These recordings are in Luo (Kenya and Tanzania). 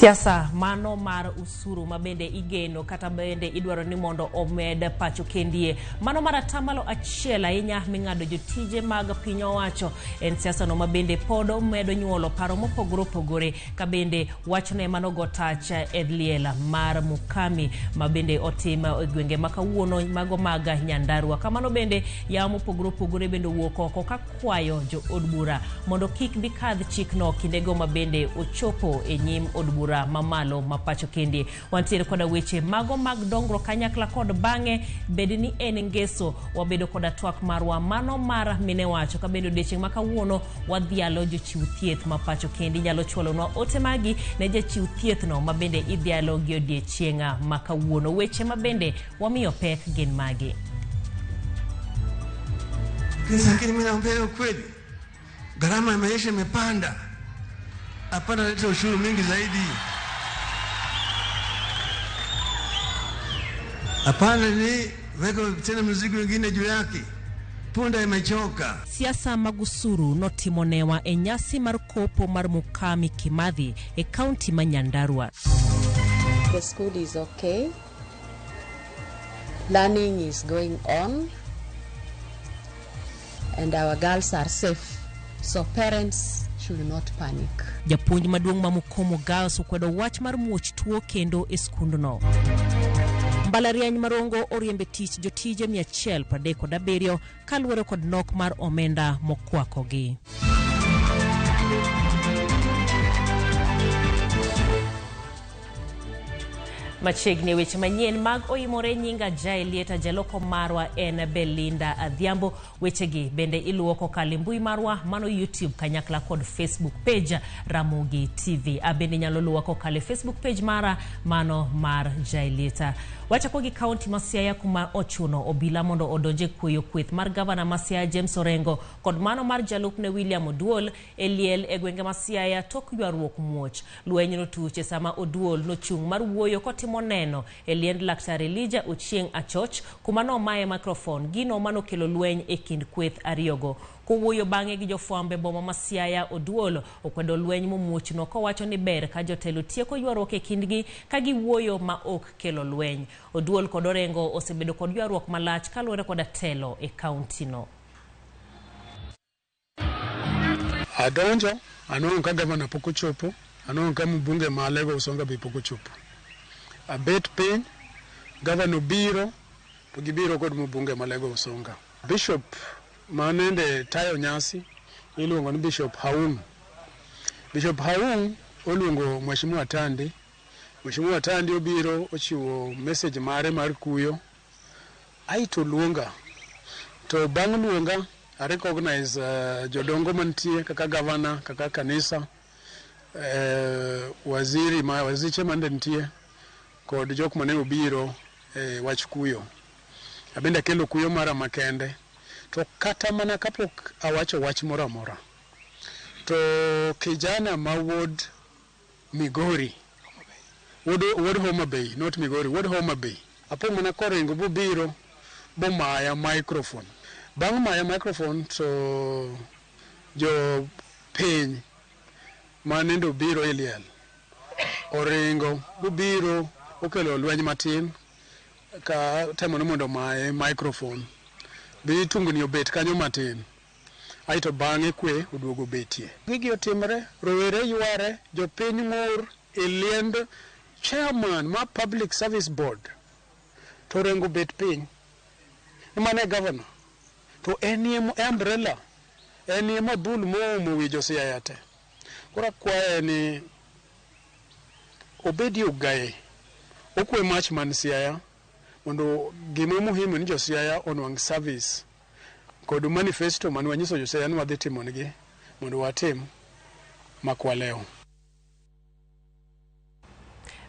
Siasa mano mar usuru ma bende igeno kata bende idwaro ni mondo omed pacho kendie. Mano mar 1% ahinya ming'ado jotije mag piny owacho en siasa no ma bende pod omedo nyuolo paro mopogore opogore ka bende wachne manogo tach e liel mar Mukami ma bende otim e gwenge ma kawuono mago mag Nyandarua. Kamano bende yawo mopogore opogore bende owuok oko ka kwayo jo od bura mondo kik bikadh chikno kindego ma bende ochopo e nyim od bura mamalo ma pacho kendi. Wantiere koda weche mago mag dongruok kanyakla kod bang'e bed ni en ngeso wabedo koda twak marwa mano mar mine wacho ka bende odiechieng' ma kawuono wadhialo jochiw thieth ma pacho kendi. Nyalo chwalonwa ote magi ne jachiw thieth no ma bende idhialo gi odiechieng' ma kawuono. Weche ma bende wamiyo pek gin magi. Lakini mimi naambia ukweli, gharama ya maisha imepanda, hapana leta ushuru mingi zaidi, hapana ni weka tena mzigo wengine juu yake. Punda imechoka. Siasa mag osuru notimo newa e nyasi mar kopo mar Mukami Kimathi e kaunti ma Nyandarua. The school is okay. Learning is going on. And our girls are safe. So parents should not panic. Japuonj maduong' ma Mukomo Girls okwedo wach mar muoch tuo kendo e skundno. Mbalariany Marongo oriembe tich jotije 137 kaluwore kod nok mar omenda mokwakogi. Machiegni weche manyien mag oimore nyinga Jaelieta jaloko marwa en Belinda Adhiambo. Wechegi bende iluwo kokalo e mbui marwa mano YouTube kanyakla kod Facebook page Ramogi TV. Abende nyalo luwa kokalo e Facebook page mara mano mar Jaelieta. Wachako gi kaunti ma Siaya kuma ochuno obila mondo odonje kweyo kweth mar gavana ma Siaya James Orengo kod mano mar jalupne William Oduol e liel e gwenge ma Siaya tok ywaruok muoch. Lweny notuch sama Oduol nochung' mar wuoyo kotimo neno e liend Laktar Elijah Ochieng' Achoch kuma nomaye microphone gino manokelo lweny e kind kweth ariyogo. Kowuoyo bang'e gi jofwambo e boma ma Siaya, Oduol okwedo lweny momuochno kowacho ni ber ka jotelo tieko ywaruok e kindgi ka giwuoyo ma ok kelo lweny. Oduol kod Orengo osebedo kod ywaruok malach kaluwore koda telo e kaunti no. Adonjo, anwang'o ka gavana pok ochopo, anwang'o ka mbunge ma Alego Usonga be pok ochopo. Abet piny, gavana obiro, to gibiro kod mbunge ma Alego Usonga. Bishop manende tayo nyasi iluongo ni Bishop Haung. Bishop Haung oluongo Mheshimiwa Tandi. Mheshimiwa Tandi obiro ochiwo message mare mar kuyo, aito luonga. To bang' luonga, I recognize jodongo mantie kaka gavana, kaka kanisa, waziri ma waziche mande nitie kod jok mane obiro e wach kuyo. Abende akelo kuyo mara makende. To kata mana kapok awacho wach moro amora, to kijana ma wuod Migori, wuod Homa Bay, not Migori, wuod Homa Bay, apo mana koringo bobiro bomaya microphone. Bang' maya microphone to jo piny manende obiro e liel oringo bobiro okelo lweny matin ka temo ni mondo omaye microphone. Bi tungni obet kanyo matin. Aeto bang'e kwe oduogo betie. Gigi otimre, rowere yware, jopiny ng'ur e liend chairman mar Public Service Board to Orengo bet piny. Mane governor to en e umbrella, en e mabul moumo wi jo Siaya te. Koro akwaye ni obedi ogaye, okwe mach man Siaya mondo gima muhimu ni jo Siaya onwang' service kod manifesto mane wanyiso jo Siaya ni wadhi timonegi mondo watim mak walewo.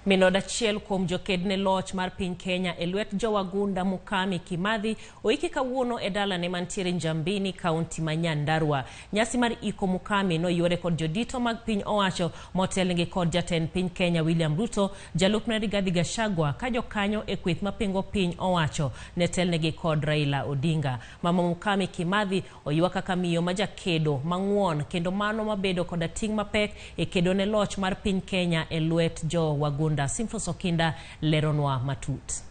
Minod achiel kuom joked ne loch mar piny Kenya e lwet jowagunda Mukami Kimathi oiki kawuono e dalane mantiere Njambini, kaunti ma Nyandarua. Nyasi mar iko Mukami noyuore kod jodito mag piny owacho motelnegi kod jatend piny Kenya William Ruto, jalupne Rigathi Gachagua ka jokanyo e kweth mapingo piny owacho ne telnegi kod Raila Odinga. Mama Mukami Kimathi oywak kaka miyo ma jakedo mang'won kendo mano mabedo koda ting' mapek e kedo ne loch mar piny Kenya e lwet jowagunda. Simfos Okinda leronwa matut.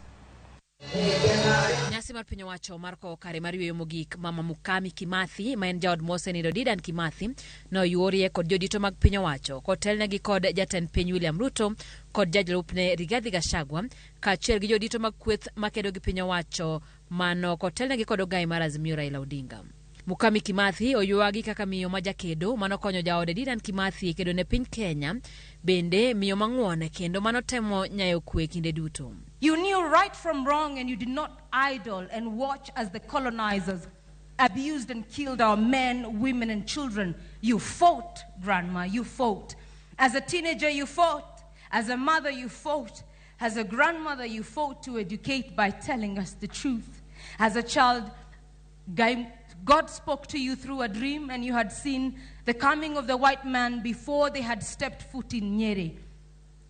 Nyasi mar piny owacho mar kowo kare mar yweyo mogik Mama Mukami Kimathi ma en jaod mosenindo Dedan Kimathi noyuorie kod jodito mag piny owacho kotelnegi kod jatend piny William Ruto kod jalupne Rigathi Gachagua kaachiel gi jodito mag kweth makedo gi piny owacho mano kotelnegi kod ogai mar Azimio Raila Odinga. Mukami Kimathi oywagi kaka miyo ma jakedo manokonyo jaode Dedan Kimathi e kedo ne piny Kenya, bende miyo mang'won kendo manotemo nyayo kwe kinde duto. You knew right from wrong and you did not idle and watch as the colonizers abused and killed our men, women, and children. You fought, Grandma, you fought. As a teenager, you fought. As a mother, you fought. As a grandmother, you fought to educate by telling us the truth. As a child, God spoke to you through a dream, and you had seen the coming of the white man before they had stepped foot in Nyeri.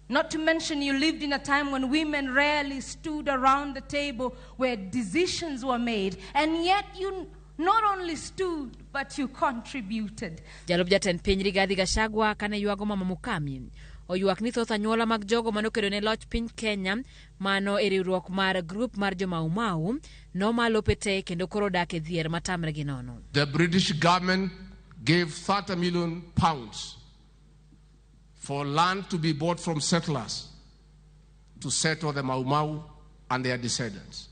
Not to mention, you lived in a time when women rarely stood around the table where decisions were made, and yet you not only stood, but you contributed. Jalup jatend piny Rigathi Gachagua kane ywago Mama Mukami oywak ni thoth anyuola mag jogo manokedo ne loch piny Kenya mano e riwruok mar grup mar jo-Mau noma lope te kendo koro dak e dhier matamre gi nono. The British government gave 30 million pounds for land to be bought from settlers to settle the Mau Mau and their descendants.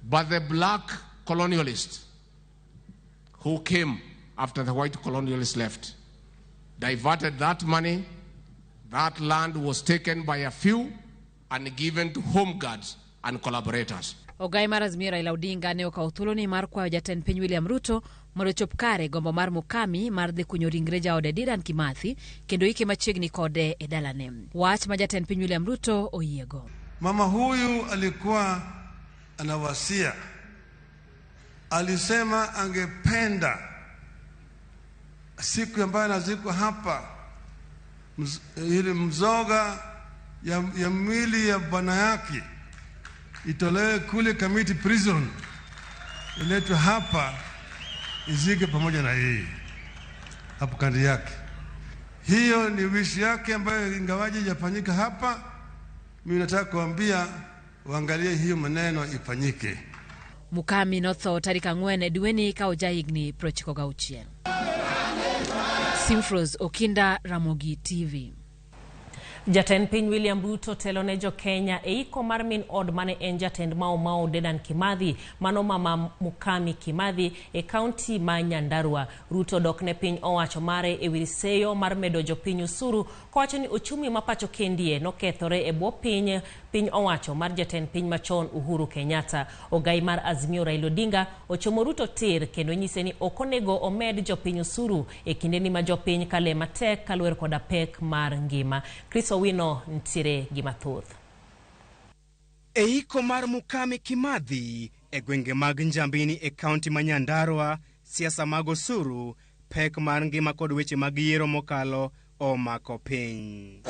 But the black colonialists who came after the white colonialists left diverted that money. That land was taken by a few and given to home guards and collaborators. Ogai mar Azimio Raila Odinga ne okawo thuoloni mar kwayo jatend piny William Ruto mondo ochop kare gombo mar Mukami mar dhi kunyo ringre jaode Dedan Kimathi kendo ike machiegni kode e dalane. Wach ma jatend piny William Ruto oyiego. Mama huyu alikuwa anawasia, alisema angependa siku ambayo anazikwa hapa ile mzoga ya mwili ya bwana yake itolewe kule Kamiti Prison iletwe hapa izike pamoja na yeye hapo kando yake. Hiyo ni wishi yake ambayo ingawaje haijafanyika hapa, mimi nataka kuambia waangalie hiyo maneno ifanyike. Mukami notho tarik 4 dweni ka ojahigni 96. Simfros Okinda, Ramogi TV. Jatend piny William Ruto telo ne jo Kenya e iko mar min od mane en jatend Mau Mau Dedan Kimathi, mano Mama Mukami Kimathi e kaunti ma Nyandarua. Ruto dok ne piny owacho mare e wi seyo mar medo jopiny osuru kowacho ni ochumi ma pacho kendie nokethore e bwo piny owacho mar jatend piny machon Uhuru Kenyatta. Ogai mar Azimio Raila Odinga ochomo Ruto tir kendo nyise ni ok onego omed jopiny osuru e kindeni ma jopiny kale matek kaluwore koda pek mar ngima. Chris Owino ntiere gi mathoth. E iko mar Mukami Kimathi e gwenge mag Njambini e kaunti ma Nyandarua, siasa mag osuru, pek mar ngima kod weche mag yiero mokalo omako piny.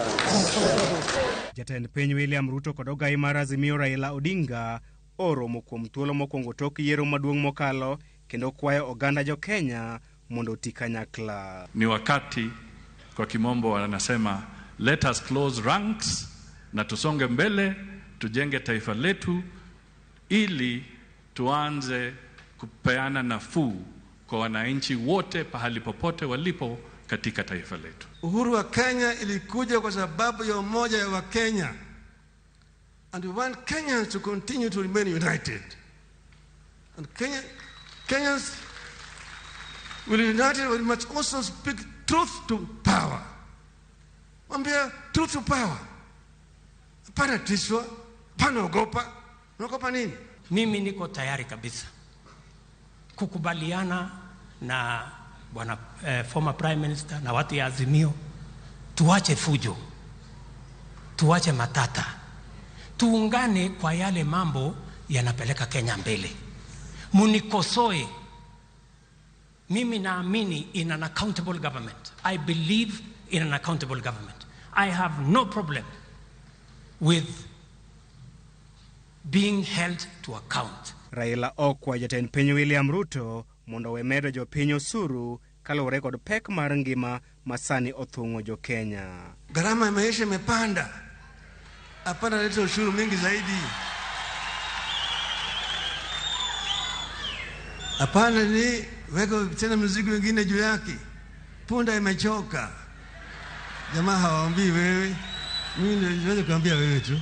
Jatend piny William Ruto kod ogai mar Azimio Raila Odinga oromo kuom thuolo mokwongo tok yiero maduong' mokalo kendo kwayo oganda jo Kenya mondo oti kanyakla. Ni wakati kwa kimombo wanasema let us close ranks na tusonge mbele, tujenge taifa letu ili tuanze kupeana nafuu kwa wananchi wote pahali popote walipo katika taifa letu. Uhuru wa Kenya ilikuja kwa sababu ya umoja wa Kenya. And we want Kenyans to continue to remain united. And Kenyans will united, we must also speak truth to power. Mwambia truth to power. Hapana tishwa, hapana ogopa. Unaogopa nini? Mimi niko tayari kabisa kukubaliana na bwana former Prime Minister na watu ya Azimio Tuache fujo, tuache matata, tuungane kwa yale mambo yanapeleka Kenya mbele. Munikosoe. Mimi naamini in an accountable government. I believe in an accountable government. I have no problem with being held to account. Raila okwa jatend piny William Ruto mondo owe medo jopiny osuru kaluwore kod pek mar ngima ma sani othung'o jo Kenya. Gharama ya maisha imepanda, hapana leta ushuru mingi zaidi. Hapana ni weka tena mzigo wengine juu yake. Punda imechoka. Jamaa hawaambii wewe, mimi ndio kuambia wewe tu.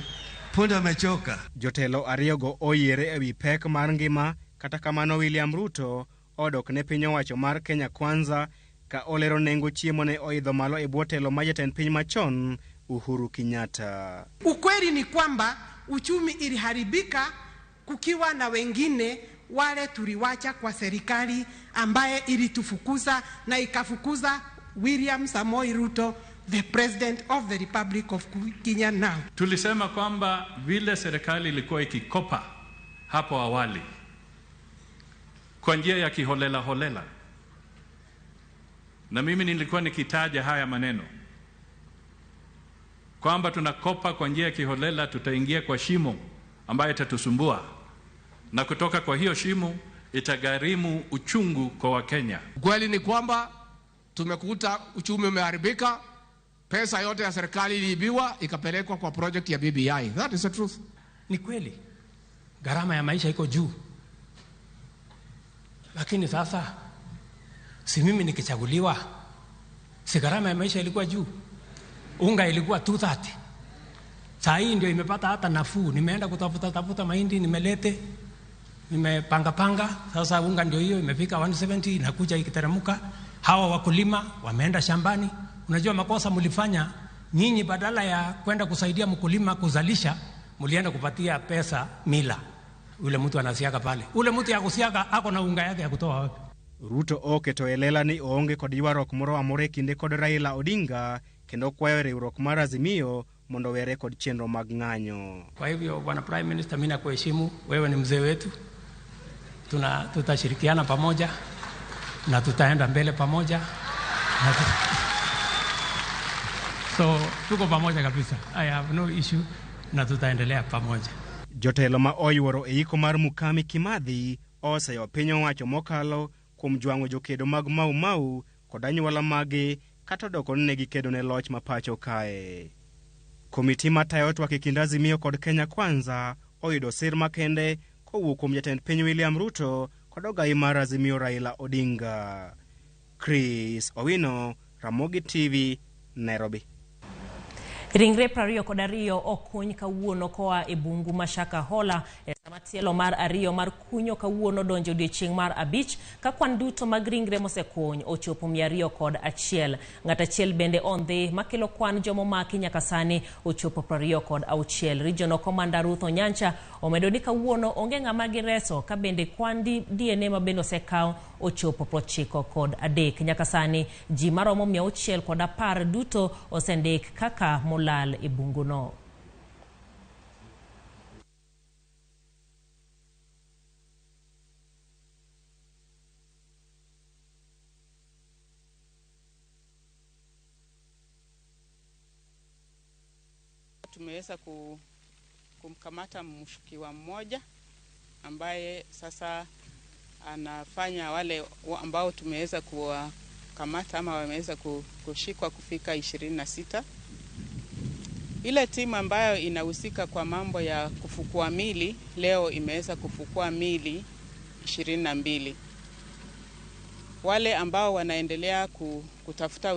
Punda amechoka. Jotelo ariyogo oyiere ewi pek mar ngima, kata kamano William Ruto odok ne piny owacho mar Kenya Kwanza ka olero nengo chiemo ne oidho malo e bwo telo mar jatend piny machon Uhuru Kenyatta. Ukweli ni kwamba uchumi iliharibika kukiwa na wengine wale tuliwacha kwa serikali ambaye ilitufukuza na ikafukuza William Samoei Ruto, the President of the Republic of Kenya now. Tulisema kwamba vile serikali ilikuwa ikikopa hapo awali kwa njia ya kiholela holela, na mimi nilikuwa nikitaja haya maneno kwamba tunakopa kwa njia ya kiholela, tutaingia kwa shimo ambayo itatusumbua, na kutoka kwa hiyo shimo itagharimu uchungu kwa Wakenya. Kweli ni kwamba tumekuta uchumi umeharibika, pesa yote ya serikali iliibiwa ikapelekwa kwa project ya BBI. That is the truth. Ni kweli gharama ya maisha iko juu, lakini sasa si mimi nikichaguliwa, si gharama ya maisha ilikuwa juu? Unga ilikuwa 230, saa hii ndio imepata hata nafuu. Nimeenda kutafuta tafuta mahindi, nimelete, nimepanga panga, sasa unga ndio hiyo imefika 170, inakuja ikiteremka. Hawa wakulima wameenda shambani. Unajua makosa mlifanya nyinyi, badala ya kwenda kusaidia mkulima kuzalisha, mlienda kupatia pesa mila. Ule mtu anasiaga pale, ule mtu ya kusiaga ako na unga yake ya kutoa wapi? Ruto oketo e lela ni oonge kod ywaruok moro amora e kinde kod Raila Odinga kendo kwayo riwruok mar Azimio mondo owere kod chenro mag ng'anyo. Kwa hivyo Bwana Prime Minister, mimi nakuheshimu, wewe ni mzee wetu, tutashirikiana pamoja na tutaenda mbele pamoja so tuko pamoja kabisa. I have no issue na tutaendelea pamoja. Jotelo ma oyuoro e iko mar Mukami Kimathi oseyo piny owacho mokalo kuom jwang'o jokedo mag Mau Mau kod anyuola magi kata odoko ni ne gikedo ne loch ma pacho kae. Komiti matayo twak e kind Azimio kod Kenya Kwanza oyudo sir makende kowuok kuom jatend piny William Ruto kod ogai mar Azimio Raila Odinga. Chris Owino, Ramogi TV, Nairobi. Ringre 22 okuny kawuono koa e bungu ma Shakahola e sama tielo mar 2 mar kunyo kawuono donjo odiechieng' mar 5 ka kwan duto mag ringre mosekuny ochopo 201. Ng'at achiel bende ondhi makelo kwan jomomaki nyaka sani ochopo 26. Regional Commander Ruth Onyancha omedo ni kawuono onge ng'ama gireso ka bende kwan DNA ma bende osekaw ochopo 93. Nyaka sani ji maromo 610 duto osendik kaka molal e bunguno. Tumeweza kumkamata mshukiwa mmoja ambaye sasa anafanya wale ambao tumeweza kuwakamata ama wameweza kushikwa kufika 26. Ile timu ambayo inahusika kwa mambo ya kufukua mili leo imeweza kufukua mili 22. Wale ambao wanaendelea kutafuta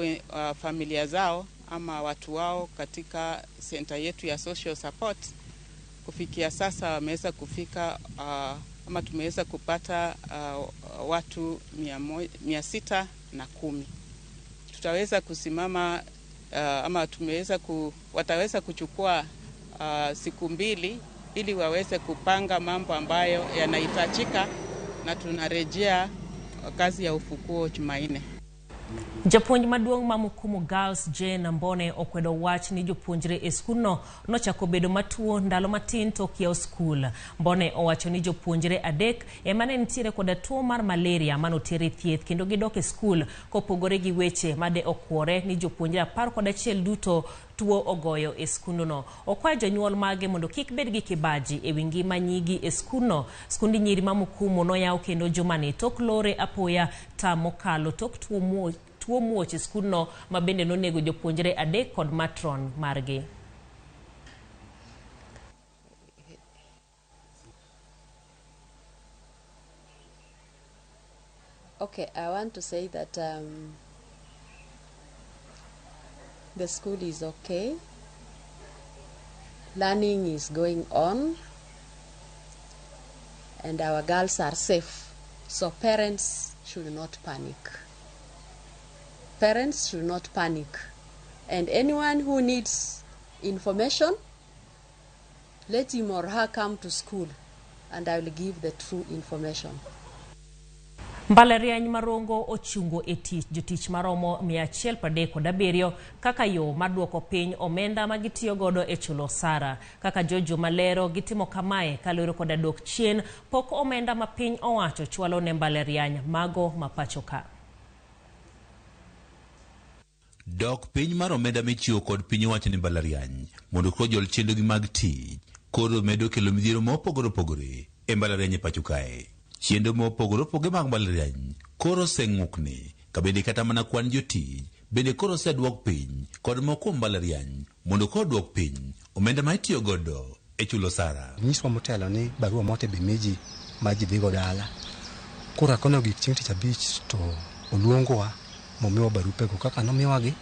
familia zao ama watu wao katika senta yetu ya social support, kufikia sasa wameweza kufika ama tumeweza kupata watu 610. Tutaweza kusimama ama tumeweza wataweza kuchukua siku 2 ili waweze kupanga mambo ambayo yanahitajika, na tunarejea kazi ya ufukuo Jumanne. Japuonj maduong' ma Mukumu Girls Jane Mbone okwedo wach ni jopuonjre e skundno nochako bedo matuo ndalo matin tok yawo skul. Mbone owacho ni jopuonjre 3 ema ne nitiere koda tuo mar malaria manoter e thieth kendo gidok e skul, kopogore gi weche made okwore ni jopuonjre 11 duto tuo ogoyo e skundno. Okwayo jonyuol mage mondo kik bed gi kibaji ewi ngima nyigi e skundno. Skund nyiri ma Mukumu noyaw kendo jumani tok lore apoya tam mokalo tok tuo muoch e skundno ma bende nonego jopuonjre 3 kod matron margi. Okay, I want to say that the school is okay. Learning is going on, and our girls are safe. So parents should not panic. Parents should not panic. And anyone who needs information, let him or her come to school, and I will give the true information. Mbalariany Marongo ochungo e tich jotich maromo 137 kaka yo mar duoko piny omenda ma gitiyo godo e chulo osara. Kaka Jojo Malero gitimo kamae kaluwore koda dok chien pok omenda ma piny owacho chwalo ne mbalariany mago ma pacho ka. Dok piny mar omenda michiwo kod piny owacho ne mbalariany mondo koro jol chenrogi mag tich koro medo kelo midhiero mopogore opogore e mbalariany e pacho kae. Chenro mopogore opogore mag mbalariany koro oseng'ukni ka bende kata mana kwan jotich bende koro oseduok piny kod moko kuom mbalariany mondo koro duok piny omenda ma itiyo godo e chulo osara. Nyiswa motelo ni barua mote be miji ma ji dhigo dala. Koro akono gik chieng' tich abich to oluongowa momiwa barupego kaka nomiwagi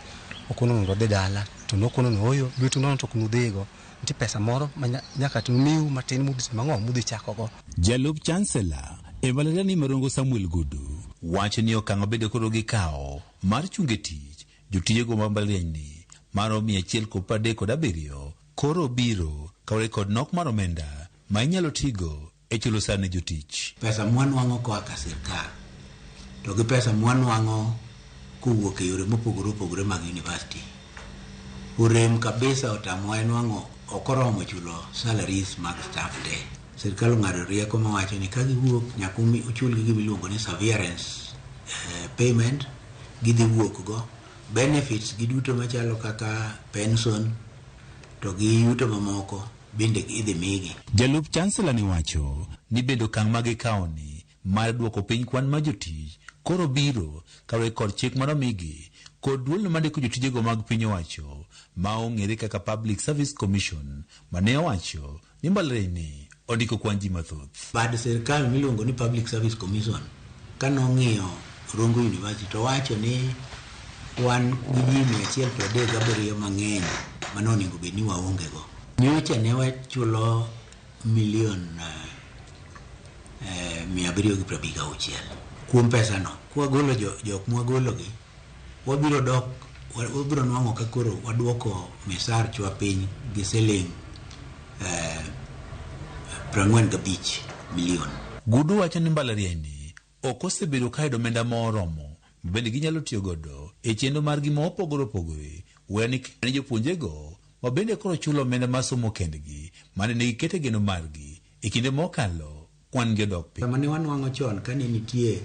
okono mondo wadhi dala to nokono ni ooyo lwetu nono to ok nudhigo. Nitie pesa moro ma nyaka to miu matin mudhi timo ang'o mudhi chakogo. Jalup Chancellor e mbalariany Marongo Samuel Gudu wacho ni okang' mabende koro gikawo mar chungo tich jotijego mag mbalariany ni maro 137 koro biro kaluwore kod nok mar omenda ma inyalo tigo e chulo osara ne jotich. Pesa mwanwang'o koa ka sirkal to gi pesa mwanwang'o kowuok e yore mopogore opogore mag university orem kabisa, otamowa nwang'o ok oromo chulo salaries mag staff te. Sirkal ong'ado rieko mawacho ni ka giwuok nyaka uchulgi gima iluongo ni severance payment, gidhi wuok go benefits gi duto machalo kaka pension to gi yuto mamoko bende idhi migi. Jalup Chancellor ni wacho ni bende okang' ma gikawo ni mar duoko piny kwan mar jotich koro biro kaluwore kod chik manomigi kod duol mandiko jotijego mag piny owacho ma ong'ere kaka Public Service Commission mane owacho ni mbalariany ni ondiko kwan ji mathoth. Bad sirkal miluongo ni Public Service Commission kanong'iyo Rongo University to wacho ni wan gi ji 137 mang'eny mane onego bed ni waonge go. Nyocha ne wachulo milion 756 kuom pesano. Kwagolo jok mwagologi wabiro dok wabiro nwang'o ka koro waduoko misarchwa piny gi siling 45 milion. Gudu wacho ni mbalariany ni ok osebedo ka yudo omenda moromo bende ginyalo tiyo godo e chenro margi mopogore opogore weni ni jopuonjego ma bende koro chulo omenda mar somo kendgi mane ne giketo geno margi e kinde mokalo kwan gi odok piny. Sama ne wanwang'o chon kane nitie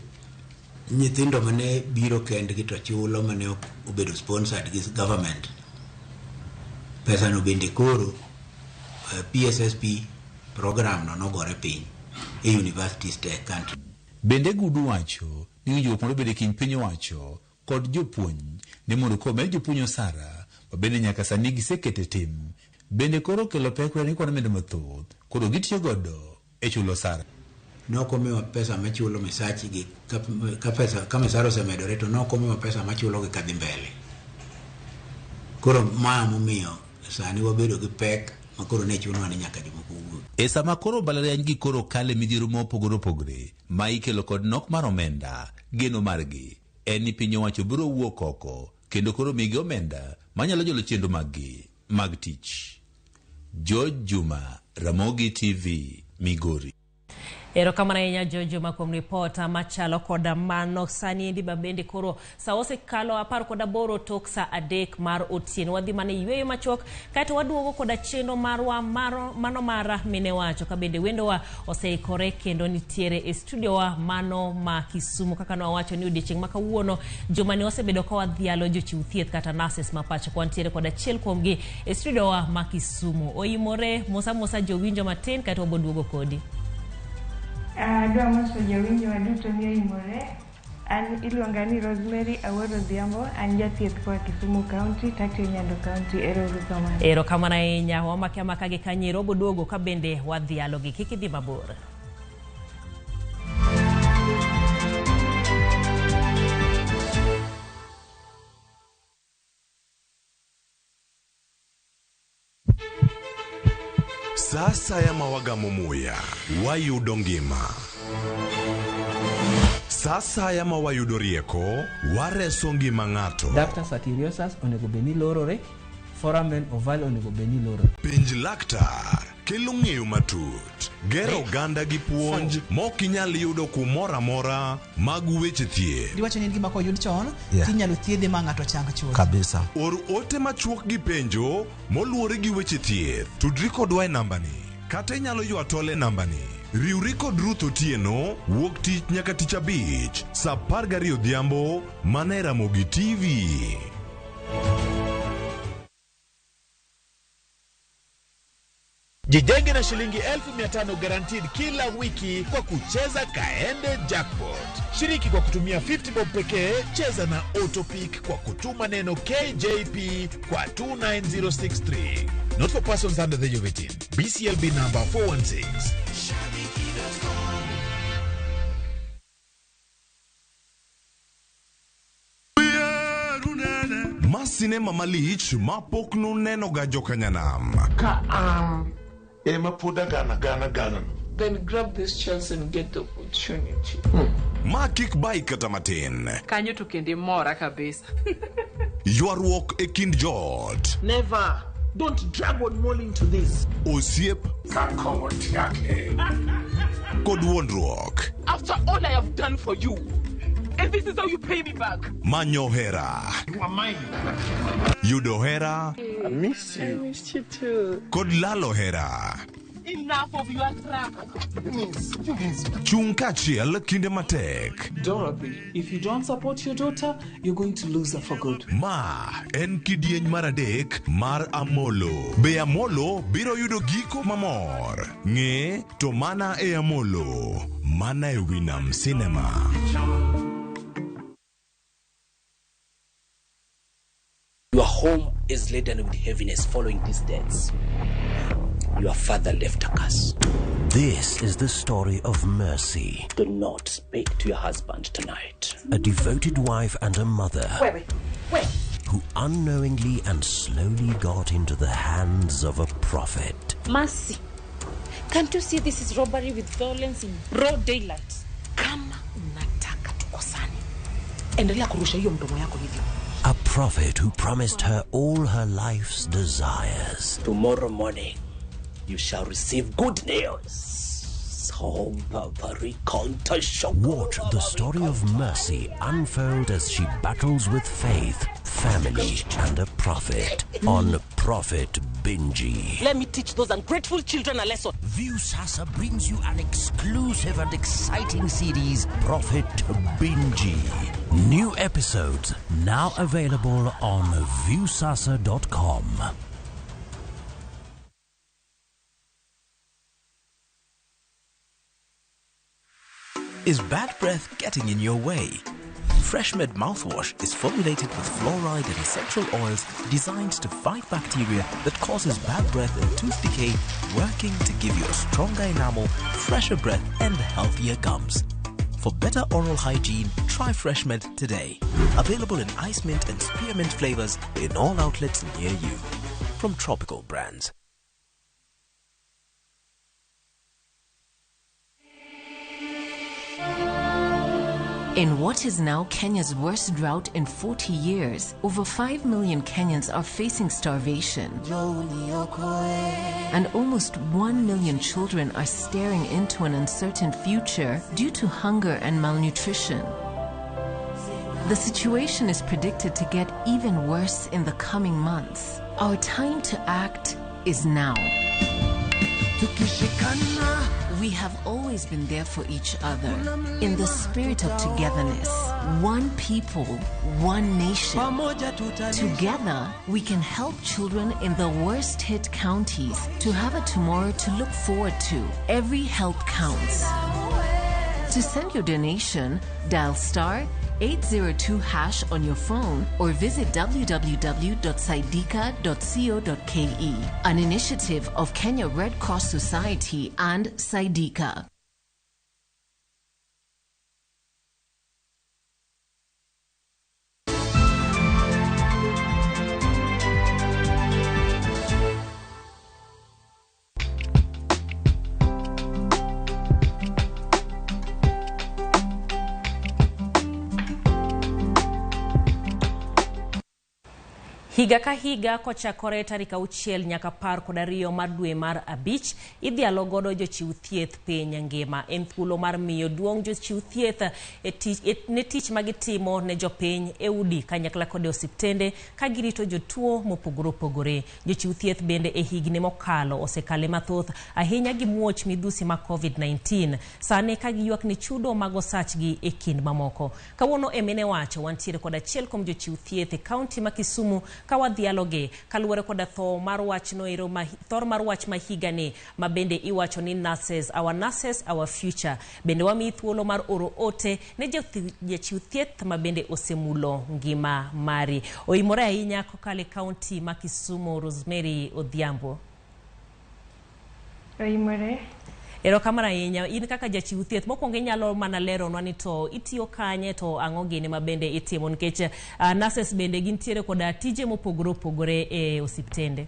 nyithindo mane biro kendgi to chulo mane ok obedo sponsored gi government, pesano bende koro PSSP program no nogore piny e universities te country. Bende Gudu wacho ni winjruok mondo obed e kind piny owacho kod jopuonj ni mondo komed jopuonj osara ma bende nyaka sani gisekete tim bende koro kelo pek ni kwan omenda mathoth koro gitiyo godo e chulo osara. Nok omiwa pesa machulo misachi gi ka pesa ka misara osemedore to nok omiwa pesa machulo gi kadhi mbele. Koro ma momiyo sani wabedo gi pek ma koro ne chunowa ni nyaka jomoko wuog. E sama koro mbalariany gi koro kale midhiero mopogore opogore ma ikelo kod nok mar omenda, geno margi en ni piny owacho biro wuok oko kendo koro migi omenda manyalo jolo chenro maggi mag tich. George Juma, Ramogi TV, Migori. Erokamano ahinya Jojo kuom ripota machalo koda mano. Sani endi ma bende koro sa osekalo 18 tok sa 3 mar otieno. Wadhi mana e yueyo machuok kaeto waduogo koda chenro marwa mano mar mine wacho ka bende wendowa oseikore kendo nitiere e studio wa mano ma Kisumu. Kaka nwawacho ni odiechieng' ma kawuono juma ni wasebedo ka wadhialo jochiw thieth kata nurses ma pacho ka. Wantiere kod achiel kuomgi e studio wa ma Kisumu. Oimore mosa mosa jowinjo matin kaeto waboduogo kodi. Adwa moso jowinjo duto ni oimore. An iluonga ni Rosemary Awuor Odhiambo, an jathieth koa Kisumu County tatiyo Nyando County. Ero uru kamano. Erokamano ahinya. Wamake amaka gi kanyero waboduogo ka bende wadhialo gi. Kik idhi mabor. Sa asaya ma wagamo muya, wayudo ngima. Sa asaya ma wayudo rieko, wareso ngima ng'ato. Ductus arteriosus onego bed ni lorore, foramen ovale onego bed ni lorore. Penj laktar kelo ng'eyo matut, gero oganda gi puonj mok inyal yudo kumoro amora mag weche thieth. Diwacho ni en gima koyud chon tinyalo thiedhe ma ng'ato chang chuth. Kabisa. Or ote machuok gi penjo moluwore gi weche thieth. Tudri kodwa e nambani kata inyalo ywa tol e nambani. Riwri kod Ruth Otieno wuok tich nyaka tich abich sa 12 odhiambo mana e Ramogi TV. Jijenge na shilingi 500,000 guaranteed kila wiki kwa kucheza Kaende Jackpot. Shiriki kwa kutumia 50 bob pekee, cheza na Autopick kwa kutuma neno KJP kwa 29063. Not for persons under the age of 18. BCLB number 416. Ma sinema malich ma pok nuneno ga jokanyanam. Ka an ema pod agana gana gana. Then grab this chance and get the opportunity. Ma kik bai kata matin. Kanyo to kendo imora kabisa. Ywaruok e kind joot. Never. Don't drag one more into this. Osiep kod wuondruok. After all I have done for you, and this is how you pay me back. Manyo hera. You are mine. Yudo hera I miss you. I miss you too. kod lalo hera. Enough of your crap. Chung kaachiel kinde matek. Dorothy, if you don't support your daughter, you're going to lose her for good. Ma en kidieny mar adek mar Amolo. Be Amolo biro yudo giko mamor? Ng'e to mana e Amolo. Mana e Winam Cinema. Your home is laden with heaviness following these deaths. Your father left a curse. This is the story of Mercy. Do not speak to your husband tonight. A devoted wife and a mother Wait, wait, wait. who unknowingly and slowly got into the hands of a prophet. Mercy, can't you see this is robbery with violence in broad daylight? Kama unataka tukosane, endelea kurusha hiyo mdomo yako hivyo. A prophet who promised her all her life's desires. Tomorrow morning, you shall receive good news. Watch the story of Mercy unfold as she battles with faith, family, and a prophet on Prophet Binji. Let me teach those ungrateful children a lesson. Viusasa brings you an exclusive and exciting series, Prophet Binji. New episodes now available on Viusasa.com. Is bad breath getting in your way? FreshMed mouthwash is formulated with fluoride and essential oils designed to fight bacteria that causes bad breath and tooth decay, working to give you a stronger enamel, fresher breath, and healthier gums. For better oral hygiene, try FreshMed today. Available in ice mint and spearmint flavors in all outlets near you. From Tropical Brands. In what is now Kenya's worst drought in 40 years, over 5 million Kenyans are facing starvation. And almost 1 million children are staring into an uncertain future due to hunger and malnutrition. The situation is predicted to get even worse in the coming months. Our time to act is now. We have always been there for each other in the spirit of togetherness. One people, one nation. Together, we can help children in the worst hit counties to have a tomorrow to look forward to. Every help counts. To send your donation, dial star 802 hash on your phone or visit www.saidika.co.ke. An initiative of Kenya Red Cross Society and Saidika. Higa ka higa kochakore tarik 6 nyaka 12 mar dwe mar 5 idhialo godo jochiw thieth piny ngima. En thuolo mar miyo duong' jochiw thieth ne tich magitimo ne jopiny e udi kanyakla kod e osiptende ka girito jotuo mopogore opogore. Jochiw thieth bende e higni mokalo osekale mathoth ahinya gi muoch midhusi ma COVID-19. Sani ka giywak ni chudo mag osachgi e kind mamoko. Kawuono e Mine Wacho wantiere kod achiel kuom jochiw thieth e kaunti ma Kisumu ka wadhialogi kaluwore koda tho mar wach noero thor mar wach ma higani ma bende iwacho ni nurses, our nurses, our future. Bende wamiyi thuolo mar oro ote ne jachiw thieth ma bende osemulo ngima mari. Oimore ahinya kokalo e kaunti ma Kisumu, Rosemary Odhiambo. Oimore. Erokamano ahinya. In kaka jachiw thieth, mokwongo inyalo mana leronwa ni to itiyo kanye to ang'o gini ma bende itimo, nikech nurses bende gintiere koda tije mopogore opogore e osiptende.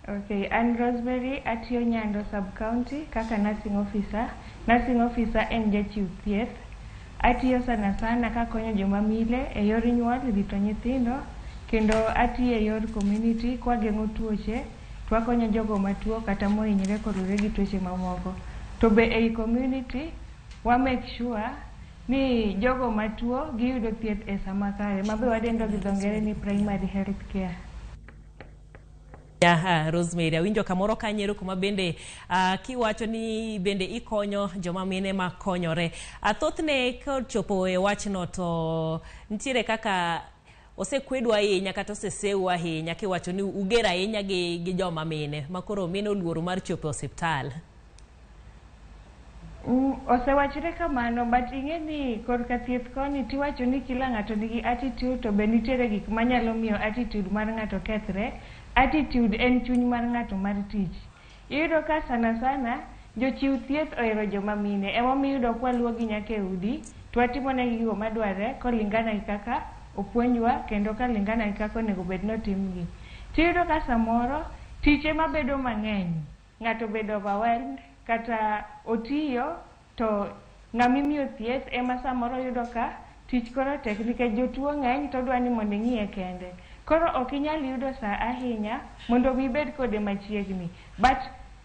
Okay, an Rosemary, atiyo Nyando sub-county kaka nursing officer. Nursing officer en jachiw thieth. Atiyo sana sana kakonyo joma mile e yor nyuol, rito nyithindo, kendo atiyo e yor community kwageng'o tuoche. Wakonyo jogo matuo kata mohinyre kolure gi tuoche mamoko. To be ei community, wa make sure ni jogo matuo giyudo thieth e sama kare, mabe wadendo gi dho ngere ni primary health care. Ya, Rosemary, awinjo kamoro kanyero kuma bende kiwacho ni bende ikonyo joma mine makonyore. Thothne kochopo e wachno to nitiere kaka osekwedwa ahinya kata osesewu ahinya kiwacho ni uger ahinya gi joma mine makoro mine oluoro mar chopo e osiptal. Osewachre kamano, but ing'e ni korka thieth koni tiwacho ni kila ng'ato nigi attitude, to be nitiere gik manyalo miyo attitude mar ng'ato kethre. Attitude en chuny mar ng'ato mar tich. Iyudo ka sana sana jochiw thieth ohero joma mine, emomiyo iyudo kwaluwogi nyaka e udi to watimonegi gigo madwarre kolingana gi kaka opuonjwa kendo kalingana gi kaka onego bed ni otimgi. Tiyudo ka samoro tich ema bedo mang'eny, ng'ato bedo overwhelmed kata otiyo to ng'ama imiyo thieth ema samoro yudo ka tich koro tek nikech jotuo ng'eny to odwa ni mondo ing'iye kende. Koro ok inyal yudo saa ahinya mondo mi ibed kode machiegni. But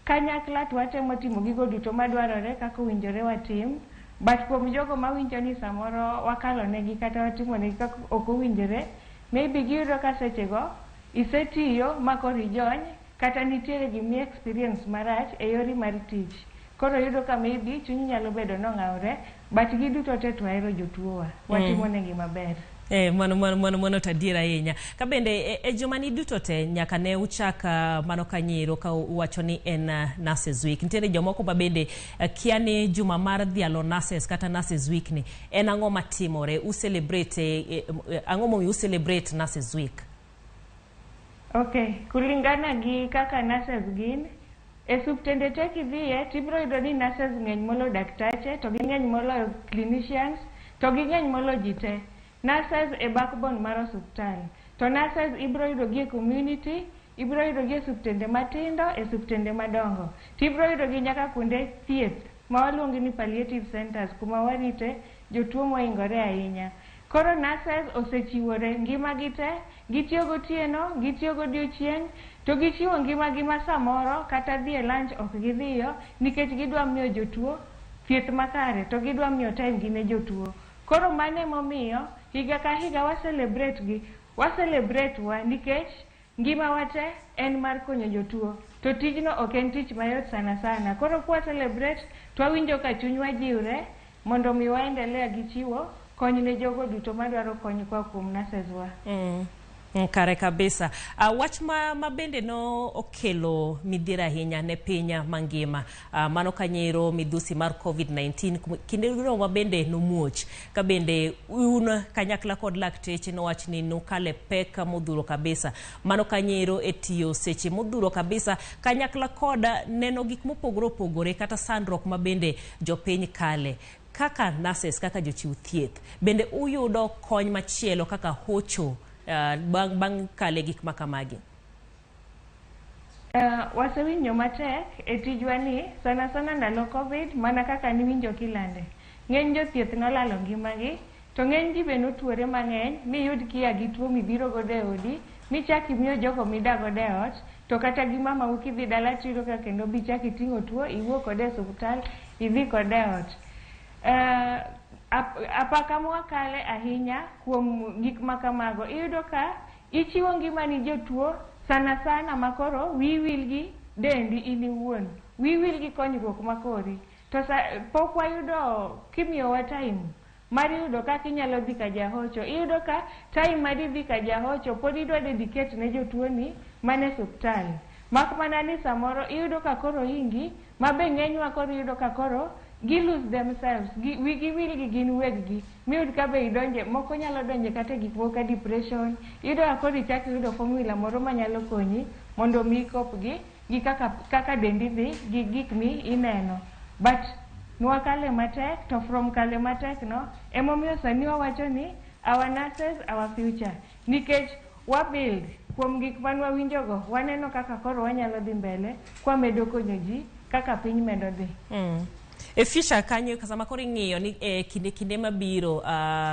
kanyakla to watemo timo gigo duto madwarore kaka owinjore watim. But kuom jogo mawinjo ni samoro wakalo negi kata watimo negi kaka ok owinjore, maybe giyudo ka sechego isetiyo ma koro ijony kata nitiere gimi experience marach e yori mar tich. Koro yudo ka maybe chunyi nyalo bedo nong'awre, but giduto te to wahero jotuowa, watimo negi maber. Mano to adier ahinya. Ka bende e joma ni duto te nyaka ne uchak mano kanyero ka uwacho ni en Nurses Week. Nitiere jomoko ma bende kia ni juma mar dhialo nurses kata Nurses Week ni en ang'o matimore? U celebrate ang'o momiyo u celebrate Nurses Week? Okay, kulingana gi kaka nurses gin e osiptende te kidhiye tibiro yudo ni nurses ng'eny moloyo daktache, to ging'eny moloyo clinicians, to ging'eny moloyo ji te. Nurses e backbone mar osiptal. To nurses ibiro yudo gi e community, ibiro yudo gi e osiptende matindo, e osiptende madongo. Tibiro yudo gi nyaka kuonde thieth ma waluongo ni palliative centers, kuma warite jotuo moingore ahinya. Koro nurses osechiwore ngimagi te, gitiyo gotieno, gitiyo godiochieng', to gichiwo ngimagi ma samoro kata dhi e lunch ok gidhiyo nikech gidwa miyo jotuo thieth makare to gidwa miyo time gi ne jotuo. Koro mano emomiyo higa ka higa wa celebrate gi, wa celebrate wa nikech ngimawa te en mar konyo jotuo. To tijno ok en tich mayot sana sana. Koro kwa celebrate to wawinjo ka chunywa jiwre mondo mi waendelea gi chiwo kony ne jogo duto madwaro kony koa kuom nurses wa. Kare kabisa. Wach ma bende no okelo midhiero ahinya ne piny mangima. Mano kanyero midhusi mar COVID-19 kinde no ma bende nomuoch. Ka bende un kanyakla kod lakteche nowach ni nukale pek modhuro kabisa. Mano kanyero e tiyo seche modhuro kabisa kanyakla kod neno gik mopogore opogore kata sandruok ma bende jopiny kale. Kaka nurses, kaka jochiw thieth, bende uyudo kony machielo kaka hocho bang kale gik makamagi? Wasewinjo matek e tijwa ni sana sana ndalo COVID mana kaka niwinjo kilande. Ng'eny jothieth nolalo ngimagi to ng'eny ji be notuore mang'eny miyud kia gi tuo mibiro godo e odi michak imiyo jogo midak godo e ot to kata gi mamau kidhi dala tiyudo ka kendo bichak iting'o tuo iwuok kode e osiptal idhi kode e ot. Apaka mwakale ahinya kuom gik makamago iyudo ka ichiwo ngimani jotuo sana sana makoro wiyi wil gi dendi in iwuon, wiyi wil gi konyruok makori to pok wayudo kimiyowa time mar yudo kaka inyalo dhi ka jahocho. Iyudo ka time mar idhi ka jahocho pod idwa dedicate ne jotuoni man e osiptal, mak mana ni samoro iyudo ka koro ingi ma be ng'enywa koro iyudo ka koro gi lose themselves, wigi wil gi gin weggi, miyud ka be idonje, moko nyalo donje kata e gik moko ka depression, iyudo ka koro ichak iyudo formula moro manyalo konyi mondo mi ikop gi kaka dendi dhi gi gik mi ineno. But nwakale matek, to from kale matek no, emomiyo sani wawacho ni our nurses, our future, nikech wa build kuom gik manwawinjogo, waneno kaka koro wanyalo dhi mbele kwamedo konyo ji kaka piny medo dhi. E future kanyo sama koro ing'iyo ni kinde mabiro,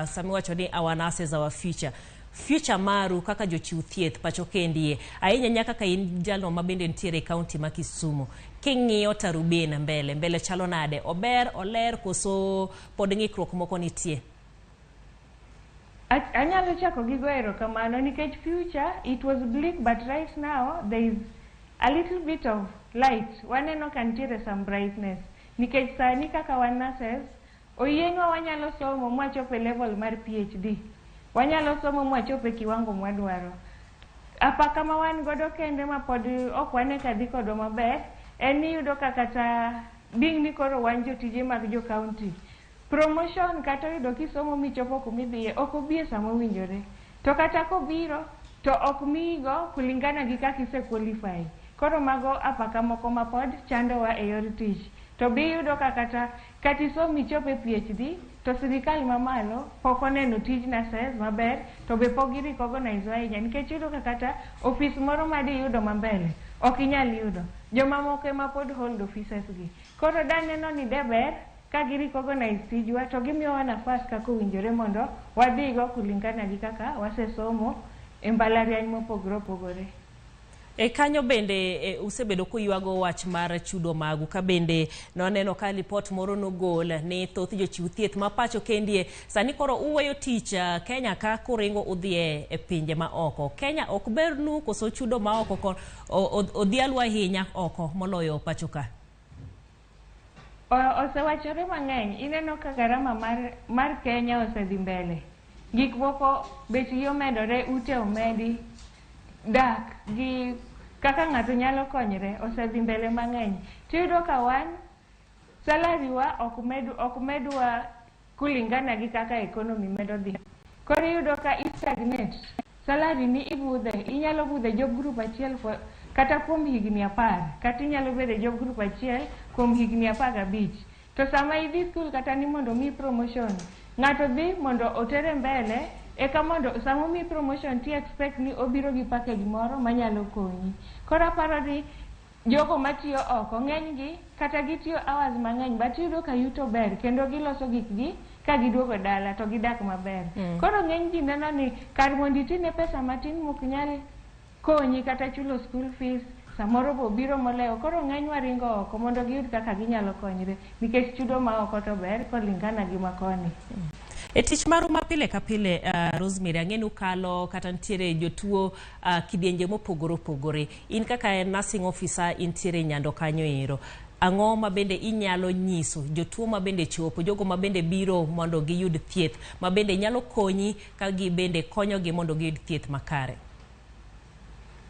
sama iwacho ni our nurses, our future, future maru kaka jochiw thieth pacho kendie ahinya nyaka ka in jalno ma bende nitiere e kaunti ma Kisumu, king'iyo tarubin mbele chalo nade? Ober, oler koso pod ng'ikruok moko nitie? Anyalo chako gi go erokamano nikech future it was bleak but right now there is a little bit of light. Waneno ka nitiere some brightness nikech sani kaka wan nurses oyienwa wanyalo somo mwachopo e level mar PhD, wanyalo somo mwachopo e kiwango mwadwaro. Apaka ma wan godo kende ma pod ok wane ka dhi kodwa maber en ni iyudo ka kata being ni koro wan jotije mag jo county, promotion kata oyudo kisomo michopo kumidhiye ok obi e sama owinjore, to kata kobiro to ok miyigo kulingana gi kaka ise qualify. Koro mago apaka moko ma pod chandowa e yor tich. To be iyudo ka kata isom michop e PhD to sirikal mamalo pok oneno tij nurses maber to be pok gi recognize ahinya nikech iyudo ka kata ofis moro ma diyudo mambele ok inyal yudo, jomamoko ema pod hold offices gi. Koro daneno ni de ber ka gi recognize tijwa to gimiyowa nafas kaka owinjore mondo wadhigo kulingana gi kaka wasesomo e mbalariany mopogore opogore. E kanyo bende usebedo kuywago wach mar chudo magu, ka bende noneno ka ripot moro nogol ni thoth jochiw thieth ma pacho kendie sani koro uweyo tich Kenya ka kuringo udhi e pinje ma oko. Kenya ok bernu koso chudo ma oko odhialu ahinya oko moloyo pacho ka? Osewachore mang'eny. Ineno ka garama mar Kenya osedhi mbele, gik moko bechgi omedore, ute omedi, dak gi kaka ng'ato nyalo konyre osedhi mbele mang'eny. Tiyudo ka wan salary wa ok medwa kulingana gi kaka economy medo dhi. Koro iyudo ka i stagnate, salary ni ibudhe, inyalo budhe job group achiel kata kuom higni 10, kata inyalo bedo e job group achiel kuom higni 15. To sama idhi school kata ni mondo mi promotion, ng'ato dhi mondo otere mbele eka mondo sama omiyi promotion ti expect ni obiro gi package moro manyalo konyi. Koro aparo ni jogo matiyo oko ng'eny gi kata gitiyo hours mang'eny but iyudo ka yuto ber kendo giloso gikgi ka giduogo dala to gidak maber. Koro ng'eny ji neno ni kar mondo itine pesa matin mok nyal konyi kata chulo school fees, samoro bo biro molewo. Koro ng'enywa ringo oko mondo giyud kaka ginyalo konyre, nikech chudo ma oko to ber kolingana gi makoni. E tich maru ma pile ka pile, Rosemary, ang'e ni ukalo kata nitiere jotuo kidienje mopogore opogore. In kaka nursing officer intiere Nyando kanyo ero. Ang'o ma bende inyalo nyiso jotuo ma bende chopo, jogo ma bende biro mondo giyud thieth, ma bende nyalo konyi ka gi bende konyogi mondo giyud thieth makare?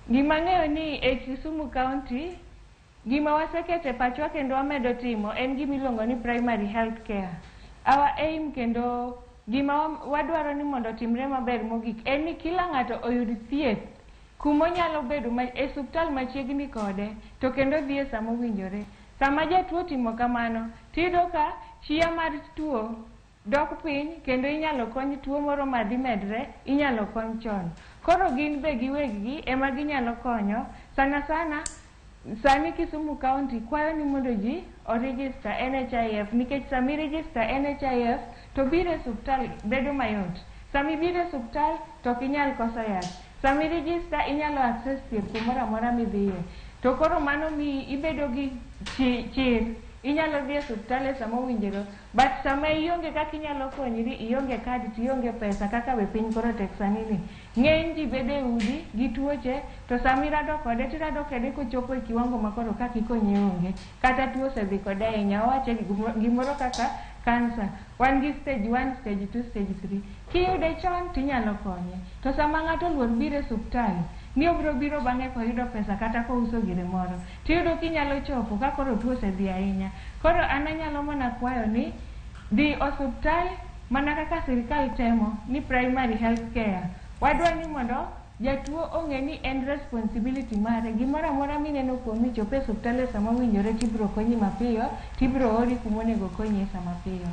Gima ang'eyo ni e Kisumu County, gima wasekete pachwa kendo wamedo timo en gima iluongo ni primary health care. Our aim kendo gima wadwaro ni mondo otimre maber mogik en ni kila ng'ato oyud thieth kumonyalo bedo e osiptal machiegni kode to kendo dhi e sama owinjore. Sama jatuo timo kamano, tiyudo ka chia mar tuo dok piny kendo inyalo kony tuo moro madhi medre, inyalo kony chon. Koro gin be giweggi ema ginyalo konyo. Sana sana, sani Kisumu County kwayo ni mondo ji o-register NHIF, nikech sama i-register NHIF to biro e osiptal bedo mayot. Sama ibiro e osiptal to ok inyal koso yath. Sama i-register inyalo access thieth kumoro amora midhiye. To koro mano miyi ibedo gi chir. Inyalo dhi e osiptal e sama owinjore. But sama ionge kaka inyalo konyri, ionge kad to ionge pesa kaka we piny koro tek sani ni. Ng'eny ji bedo e udi gi tuoche to sama irado kode tirado kode kochopo e kiwango ma koro kaka ikonye onge. Kata tuo osedhi kode ahinya. Wawache gimoro kaka cancer. Wan gi stage 1, stage 2, stage 3. Kiyude chon tinyalo konye. To sama ng'ato oluor biro e osiptal, ni obiro biro bang'e koyudo pesa kata kouso gire moro, tiyudo kinyalo chopo ka koro tuo osedhi ahinya. Koro an anyalo mana kwayo ni dhi osiptal mana kaka sirikal temo ni primary health care. Wadwa ni mondo jatuo ong'e ni en responsibility mare. Gimoro amora mineno kuomi chopo e osiptal e sama owinjore tibiro konyi mapiyo, tibiro ori kumonego konyi e sama piyo.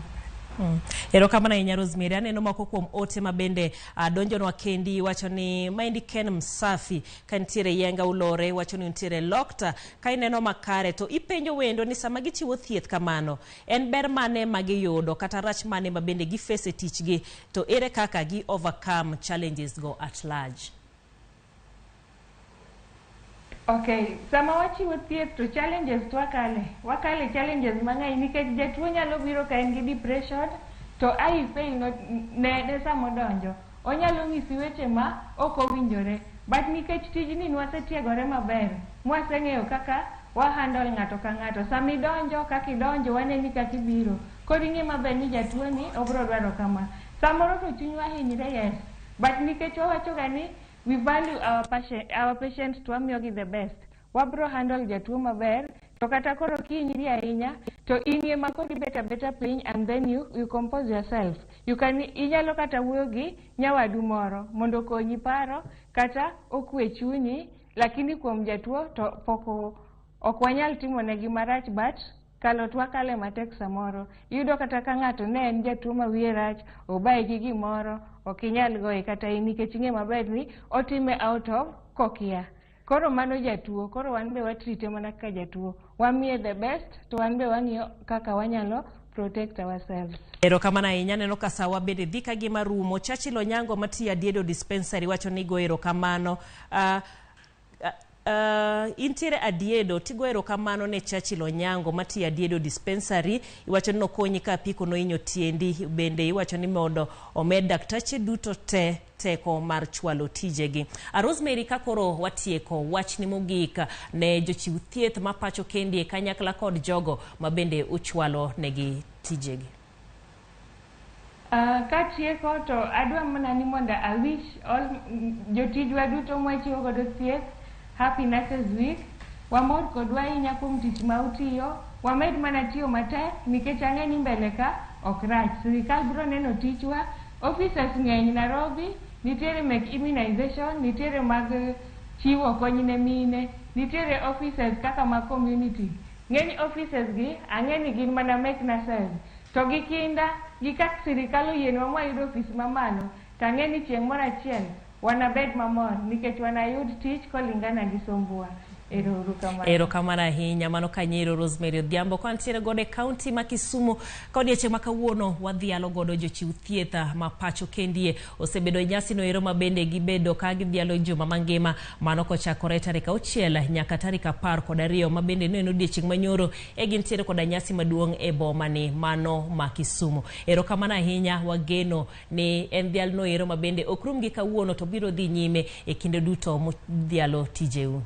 Erokamano ahinya Rosemary. Aneno moko kuom ote ma bende donjonwa kendi wacho ni maendi Ken Msafi ka nitiere Yenga Ulore wacho ni nitiere Lokta ka ineno makare to ipenjo wendo ni sama gichiwo thieth kamano en ber mane ma giyudo kata rach mane ma bende giface e tichgi to ere kaka gi overcome challenges go at large. Okay, sama wachiwo thieth to challenges to wakale challenges mang'eny nikech jatuo nyalo biro ka en gi depression to ai fail no, ne sama odonjo. Onyalo ng'isi weche ma ok owinjore, but nikech tijni nwasetiegore maber, mwaseng'eyo kaka wa handle ng'ato ka ng'ato. Sama idonjo, kaka idonjo, waneni kaka ibiro. Koro ing'e maber ni jatuo ni obiro dwaro kama. Samoro to chunywa hinyre, yes, but nikech wawachoga ni we value our patient to wamiyogi the best. Wabro handle jatuo maber, to kata koro kihinyri ahinya, to in ema koro ibet abeta piny and then you compose yourself. You can, inyalo kata wuoyo gi nyawadu moro mondo okonyi paro kata okwe chunyi, lakini kuom jatuo to pok ok wanyal timonegi marach, but kalo to wakale matek samoro. Iyudo kata ka ng'ato ne en jatuo ma wiye rach, obaye gi gimoro, ok inyal goye kata in nikech ing'e maber ni otime out of kokia. Koro mano jatuo, koro wan be watrite mana kaka jatuo. Wamiye the best, to wan be wang'iyo kaka wanyalo protect ourselves. Erokamano ahinya, aneno ka sawa bende dhi ka gima rumo. Churchill Onyango matiyo Adiedo Dispensary wacho ni go erokamano. Intiere Adiedo, tigo erokamano ne Churchill Onyango matiyo Adiedo Dispensary. Iwacho ni nokonyi ka apiko nohinyo tiendi, bende iwacho ni mondo omed daktache duto te teko mar chwalo tijegi. Rosemary, ka koro watieko wachni mogik ne jochiw thieth ma pacho kendi e kanyakla kod jogo ma bende uchwalo negi tijegi. Katieko to adwa mana ni mondo I wish all jotijwa duto mwachiwo godo thieth Happy Nurses Week. Wamor kodwa ahinya kuom tich ma utiyo. Wamed mana tiyo matek nikech ang'e ni mbele ka ok rach. Sirikal biro neno tichwa. Officers ng'eny Nairobi, nitiere mek immunization, nitiere mag chiwo kony ne mine, nitiere officers kaka mag community. Ng'eny officers gi ang'e ni gin mana mek nurses. To gi kinda, gi kaka sirikal oyienwa mwayudo ofis mamalo, to ang'e ni chieng' moro achiel wanabed mamor nikech wanayud tich kolingana gi sombwa. Ero uru kamano. Erokamano ahinya. Mano kanyero Rosemary Odhiambo kantiere godo e kaunti ma Kisumu. Ka odiechieng' ma kawuono wadhialo godo jochiw thieth ma pacho kendie osebedo e nyasi no ero ma bende gibedo ka gidhialo juma mangima, mano kochakore tarik 6 nyaka tarik 12 ma bende ne en odiechieng' manyoro e gintiere koda nyasi maduong' e boma ni mano ma Kisumu. Erokamano ahinya, wageno ni en dhial no ero ma bende ok rum gi kawuono to biro dhi nyime e kinde duto mudhialo tijeu.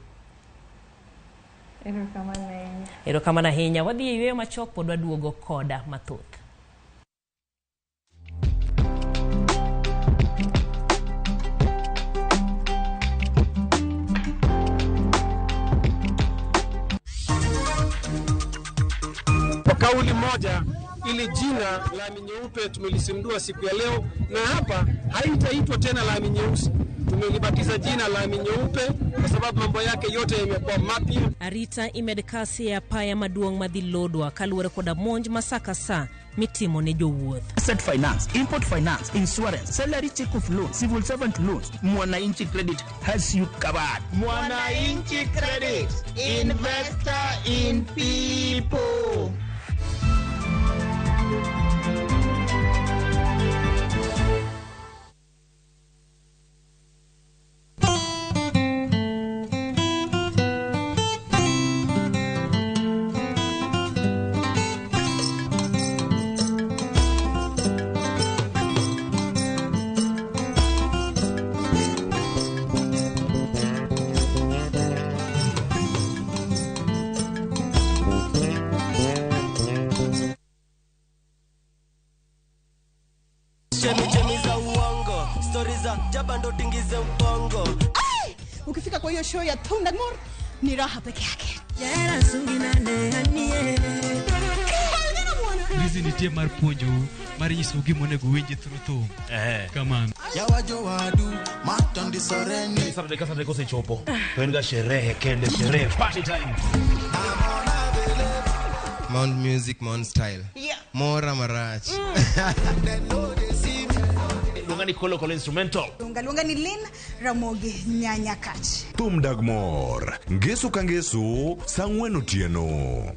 Erokamano ahinya. Erokamano ahinya. Wadhi e yweyo machuok pod waduogo koda mathoth. Kwa kauli moja, ili jina lami nyeupe tumelizindua siku ya leo, na hapa haitaitwa tena lami nyeusi. Tumelibatiza jina lami nyeupe kwa sababu mambo yake yote yamekuwa mapya. Arita imed kasi e apaya maduong' madhi Lodwar kaluwore koda monj ma sa ka sa mitimo ne jowuoth. Asset finance, import finance, insurance, salary check of loan, civil servant loans. Mwananchi Credit has you covered. Mwananchi Credit, investor in people. Chemi za uongo, stori za jaba ndo tingize ubongo. Ukifika kwa hiyo show ya Thundagmore ni raha peke yake. Hizi nitie mar puonjou mar nyisou gima onego uwinji through thum. Kamano. Saturday ka Saturday kosechopo to en ga sherehe kende, sherehe, party time. Mount Music, Mount Style. Yeah. Mora marach. Luonga ni Kolo Kolo Instrumental. Luonga ni Lynn Ramogi Nyanyakach. Thum dag mor, ngeso ka ngeso, sa 4 otieno.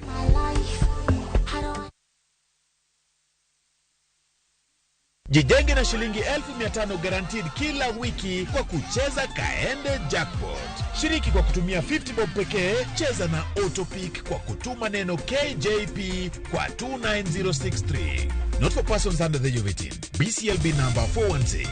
Jijenge na shilingi 1500 guaranteed kila wiki kwa kucheza Kaende Jackpot. Shiriki kwa kutumia 50 bob pekee, cheza na Autopick kwa kutuma neno KJP kwa 29063. Not for persons under the age of 18. BCLB number 416.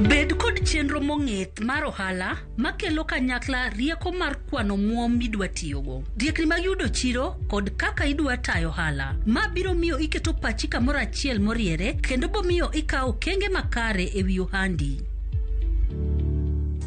Bed kod chenro mong'ith mar ohala makelo kanyakla rieko mar kwano muom midwa tiyogo, riekni mag yudo chiro kod kaka idwa tayo ohala. Ma biro miyo iketo pachi kamoro achiel moriere kendo bomiyo ikawo okenge makare e wi ohandi.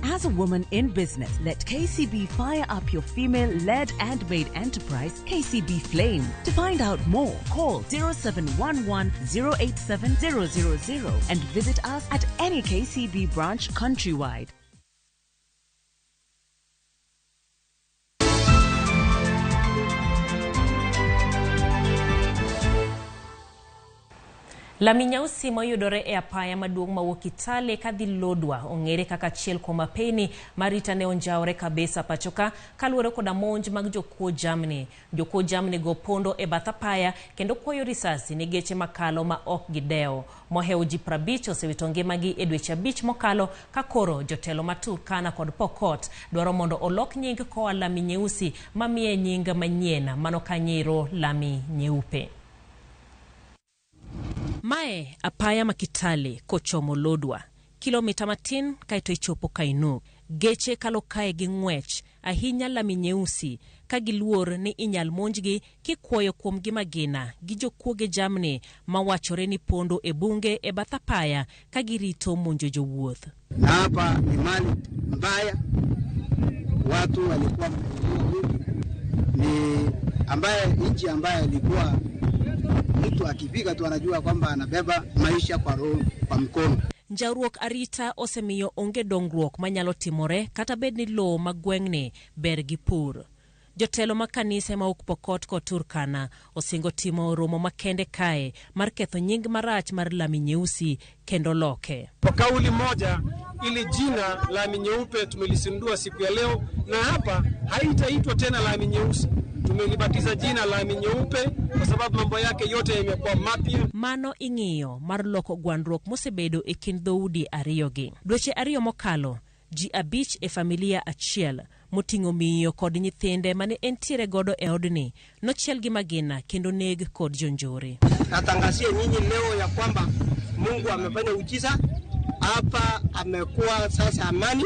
As a woman in business, let KCB fire up your female-led and made enterprise, KCB Flame. To find out more, call 0711 087 000 and visit us at any KCB branch countrywide. Lami nyeusi mayudore e apaya maduong' mawuok Kitale kadhi Lodwar ong'ere kaka achiel kuom apeni marita ne onjawore kabisa pachoka kaluwore koda monj mag jokuo jamni. Jokuo jamni go pondo e bath apaya kendo kuoyo risasi ne geche makalo ma ok gidewo. Mohewo ji 50 osewito ngimagi e dweche 5 mokalo ka koro jotelo ma Turkana kod Pokot dwaro mondo olok nying koa lami nyeusi mamiye nying manyien mano kanyero lami nyeupe. Mae apaya ma Kitale kochomo Lodwar, kilomita matin kaeto ichopo Kainuk. Geche kalo kae gi ng'wech, ahinya lami nyeusi, ka giluor ni inyal monjgi kikuoyo kuomgi magina gi jokuoge jamni mawachore ni pondo e bunge e bath apaya ka girito monjo jowuoth. Na hapa ni mali mbaya, watu walikuwa ni ambaye nchi ambaye ilikuwa mtu akifika tu anajua kwamba anabeba maisha kwa roho, kwa mkono. Njawruok arita osemiyo onge dongruok manyalo timore kata bed ni lowo ma gweng'ni ber gi pur. Jotelo mag kanise ma ok Pokot kod Turkana osingo timo romo makende kae mar ketho nying marach mar lami nyeusi kendo loke. Kwa kauli moja, ili jina lami nyeupe tumelisindua siku ya leo, na hapa haitaitwa tena lami nyeusi. Tumelibatiza jina lami nyeupe kwa sababu mambo yake yote yamekuwa mapya. Mano ing'iyo mar loko gwandruok mosebedo e kind dhoudi ariyogi. Dweche 2 mokalo, ji 5 e familia achiel moting'o miyo kod nyithinde mane entiere godo e odni nochiel gi magina kendo neg kod jonjore. Natangazie nyinyi leo ya kwamba Mungu amefanya ujiza hapa, amekuwa sasa amani.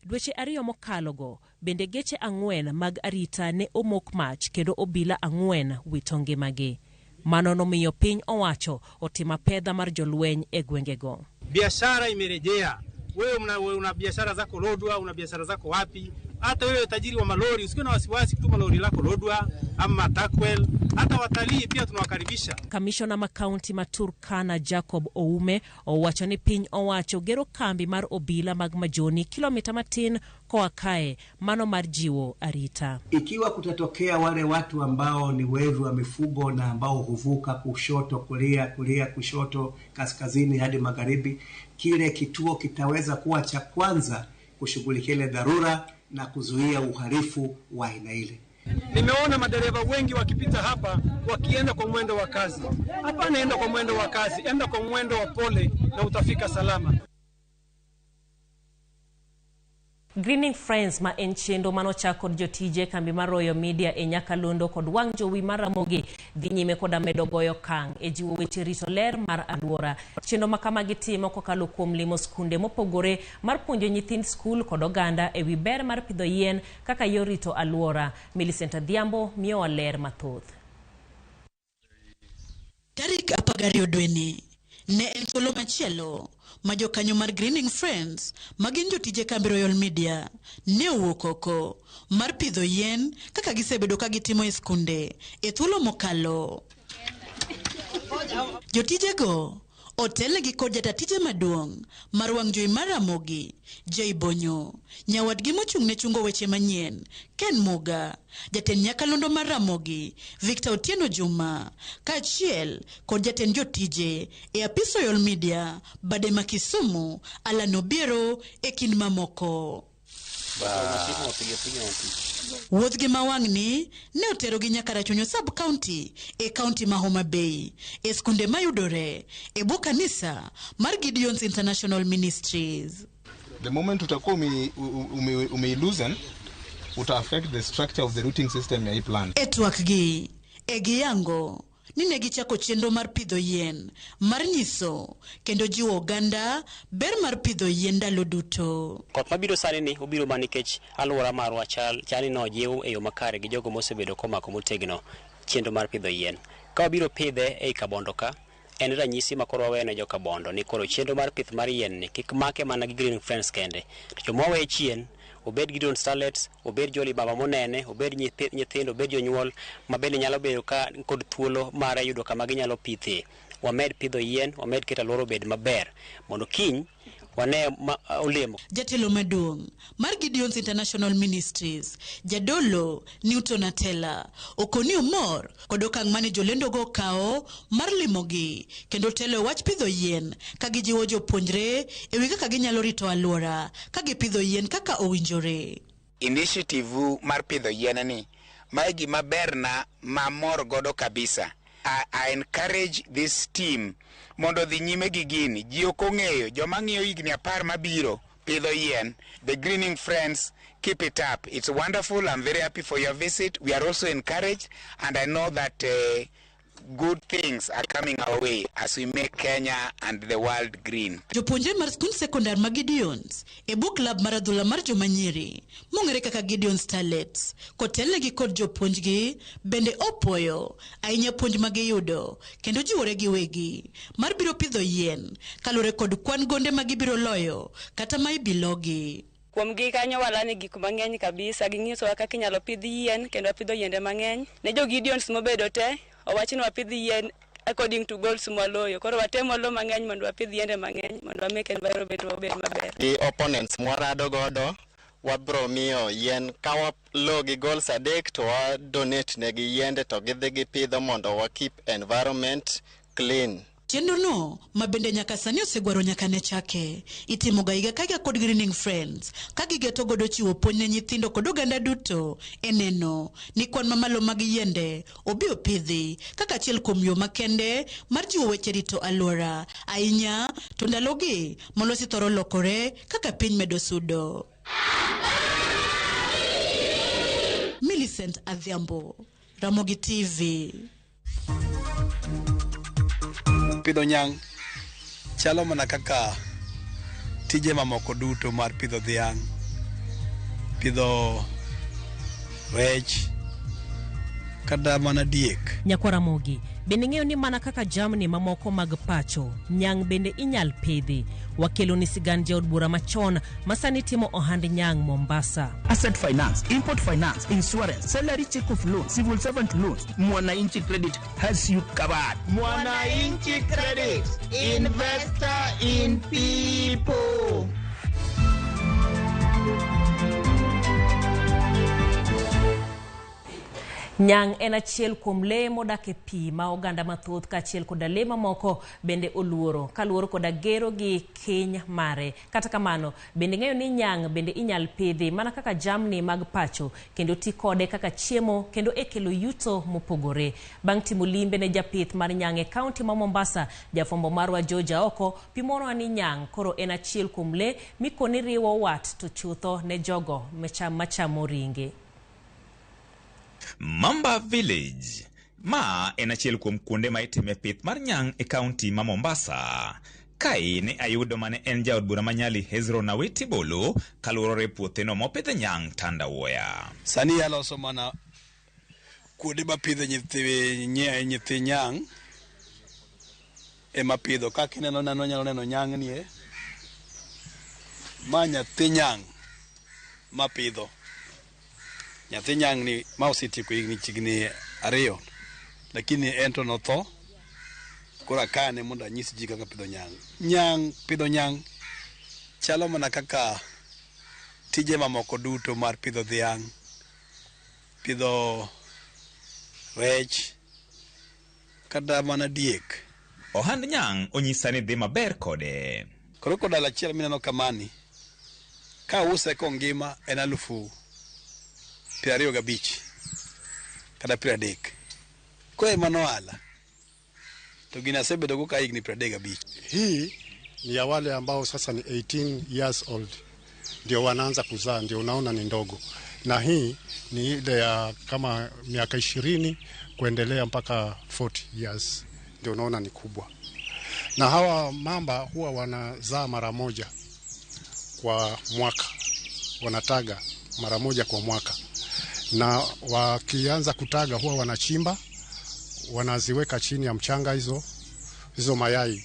Dweche 2 mokalogo bende geche 4 mag arita ne omok mach kendo obila 4 wito ngimagi. Mano nomiyo piny owacho otimo pedha mar jolweny e gwengego. Biashara imerejea. Wewe una biashara zako Lodwar, una biashara zako wapi? Hata wewe tajiri wa malori usiwe na wasiwasi kutuma lori lako Lodwar ama Takwel. Hata watalii pia tunawakaribisha. Kamishona ma kaunti ma Turkana Jacob Oume owacho ni piny owacho gero kambi mar obila mag Majoni kilomita matin koa kae, mano mar jiwo arita. Ikiwa kutatokea wale watu ambao ni wevi wa mifugo na ambao huvuka kushoto kulia, kulia kushoto, kaskazini hadi magharibi, kile kituo kitaweza kuwa cha kwanza kushughulikia ile dharura na kuzuia uhalifu wa aina ile. Nimeona madereva wengi wakipita hapa wakienda kwa mwendo wa kasi. Hapana, enda kwa mwendo wa kasi, enda kwa mwendo wa pole na utafika salama. Greening Friends ma en chenro manochak kod jotije kambi mar Royal Media e Nyakalondo kod wang' jowi mar Ramogi dhi nyime koda medo goyo okang' e jiwo weche rito ler mar alwora. Chenro ma kamagi timo kokalo kuom limo skunde mopogore mar puonjo nyithind skul kod oganda e wi ber mar pidho yien kaka yor rito alwora. Millicent Adhiambo miyowa ler mathoth. Tarik 12 dweni ne en thuolo machielo ma jokanyo mar Greening Friends ma gin jotije kambi Royal Media ne owuok oko mar pidho yien kaka gisebedo ka gitimo e skunde e thuolo mokalo. Jotijego otelnegi kod jatatije maduong' mar wang' jowi mar Ramogi, Jay Bonyo, nyawadgi mochung' ne chungo weche manyien, Ken Muga, jatend nyakalondo mar Ramogi, Victor Otieno Juma, kaachiel kod jatend jotije e apis Royal Media, bade ma Kisumu, Alan Obiero e kind mamoko. Wuodhgi ma wang'ni ne oterogi nyaka Rachuonyo sub-county e kaunti ma Homa Bay, e skunde mayudore e bwo kanisa mar Gideon's International Ministries. The moment utakuwa umeiloosen, uta affect the structure of the rooting system ya hii plant. E twakgi e giyango ni ne gichako chenro mar pidho yien mar nyiso kendo jiwo oganda ber mar pidho yien ndalo duto. Koth mabiro sani ni obiro mana nikech alwora marwa chal ni nojiw e yo makare gi jogo mosebedo komako motegno chenro mar pidho yien. Ka wabiro pidhe ei Kabondo ka, en ranyisi ma koro waweyo ne jo Kabondo ni koro chenro mar pith mar yien ni kik make mana gi Green Friends kende. To joma wawe chien, obed Gideon Starlets, obed Jolly Baba monene, obed nyithindo, obed jonyuol ma bende nyalo bedo ka kod thuolo mar yudo kama ginyalo pithe. Wamed pidho yien, wamed keto alwora obed maber mondo kiny wane olemo. Jatelo maduong' mar Gideon's International Ministries, Jadolo Newton Atela, okoni omor kod okang' mane jolendogo okawo mar limogi kendo telo e wach pidho yien ka gijiwo jopuonjre e wi kaka ginyalo rito alwora ka gipidho yien kaka owinjore. Initiative mar pidho yien ni mae gima berna mamor godo kabisa. I encourage this team mondo dhi nyime gi gini. Ji ok ong'eyo, joma ng'iyo higni 10 mabiro pidho yien. The Greening Friends, keep it up. It's wonderful. I'm very happy for your visit. We are also encouraged, and I know that good things are coming our way as we make Kenya and the world green. Jopuonjre mar skund sekondar ma Gideons e bwo klab mar adhula mar joma nyiri mong'ere kaka Gideon Starlets kotelnegi kod jopuonjgi bende opuoyo ahinya puonj ma giyudo kendo jiwore giwegi mar biro pidho yien kaluwore kod kwan gonde ma gibiro loyo kata ma ibilogi. Kuom gi kanyo walani gik mang'eny kabisa, ging'isowa kaka inyalo pidh yien kendo wapidho yiende mang'eny. Ne jo Gideons mobedo te, owach ni wapidh yien according to goals mwaloyo. Koro watemo lo mang'eny mondo wapidh yiende mang'eny mondo wa make environment obed maber. Gi opponents mwarado godo Wabro miyo yien ka walo gi goals 3 to wa donate negi yiende to gidhi gipidho mondo wa keep environment clean. Chenro no ma bende nyaka sani osegwaro nyaka ne chake itimoga higa ka higa kod Greening Friends ka gigeto godo chiwo puonj ne nyithindo kod oganda duto e neno ni kwan mamalo mag yiende obi opidhi kaka achiel kuom yo makende mar jiwo weche rito alwora ahinya to ndalogi molosi thoro lokore kaka piny medo sudo. Millicent Adhiambo, Ramogi TV. Pidho nyang' chalo mana kaka tije mamoko duto mar pidho dhiang', pidho rech, kata mana diek. Nyakwar Ramogi, bende ing'eyo ni mana kaka jamni mamoko mag pacho, nyang' bende inyal pidhi. Wakelo ni sigand jaod bura machon ma sani timo ohand nyang' Mombasa. Asset finance, import finance, insurance, salary check off loan, civil servant loans. Mwananchi Credit has you covered. Mwananchi Credit, investor in people. Nyang' en achiel kuom lee modak e pi ma oganda mathoth kaachiel koda lee mamoko bende oluoro kaluwore koda gero gi kiny mare. Kata kamano, bende ng'eyo ni nyang' bende inyal pidhi mana kaka jamni mag pacho kendo ti kode kaka chiemo kendo e kelo yuto mopogore. Bang' timo limbe ne japith mar nyang' e kaunti ma Mombasa, jafwambo marwa George Aoko pimonwa ni nyang' koro en achiel kuom lee mikoni riwo wat to chutho ne jogo machamo ringe. Mamba Village. Ma en achiel kuom kuonde ma itime pith mar nyang' e kaunti ma Mombasa. Kae ne ayudo mane en jaod bura ma Nyali Hezron Awiti Bolo kaluwore puotheno mopidhe nyang' Tandawuoya. Sani aloso mana kuonde mapidhe nyithi nyang' ema pidho. Kaka ineno nano nyalo neno nyang' nie. Ma nyathi nyang' mapidho. Nyathi nyang' ni ma osetieko higni chiegni 2, lakini en to notho. Koro akane mondo anyis ji kaka pidho nyang'. Nyang' pidho nyang' chalo mana kaka tije mamoko duto mar pidho dhiang', pidho rech, kata mana diek. Ohand nyang' onyisa ni dhi maber kode. Koro kodala achiel mineno kamani, ka use kongima en 25,000 kata 30. Kwa ema ohala to gini asebedo go ka higni 35. Hii ni ya wale ambao sasa ni 18 years old ndio wanaanza kuzaa, ndio unaona ni ndogo, na hii ni ile ya kama miaka 20 kuendelea mpaka 40 years ndio unaona ni kubwa. Na hawa mamba huwa wanazaa mara moja kwa mwaka, wanataga mara moja kwa mwaka. Na wakianza kutaga huwa wanachimba, wanaziweka chini ya mchanga hizo mayai,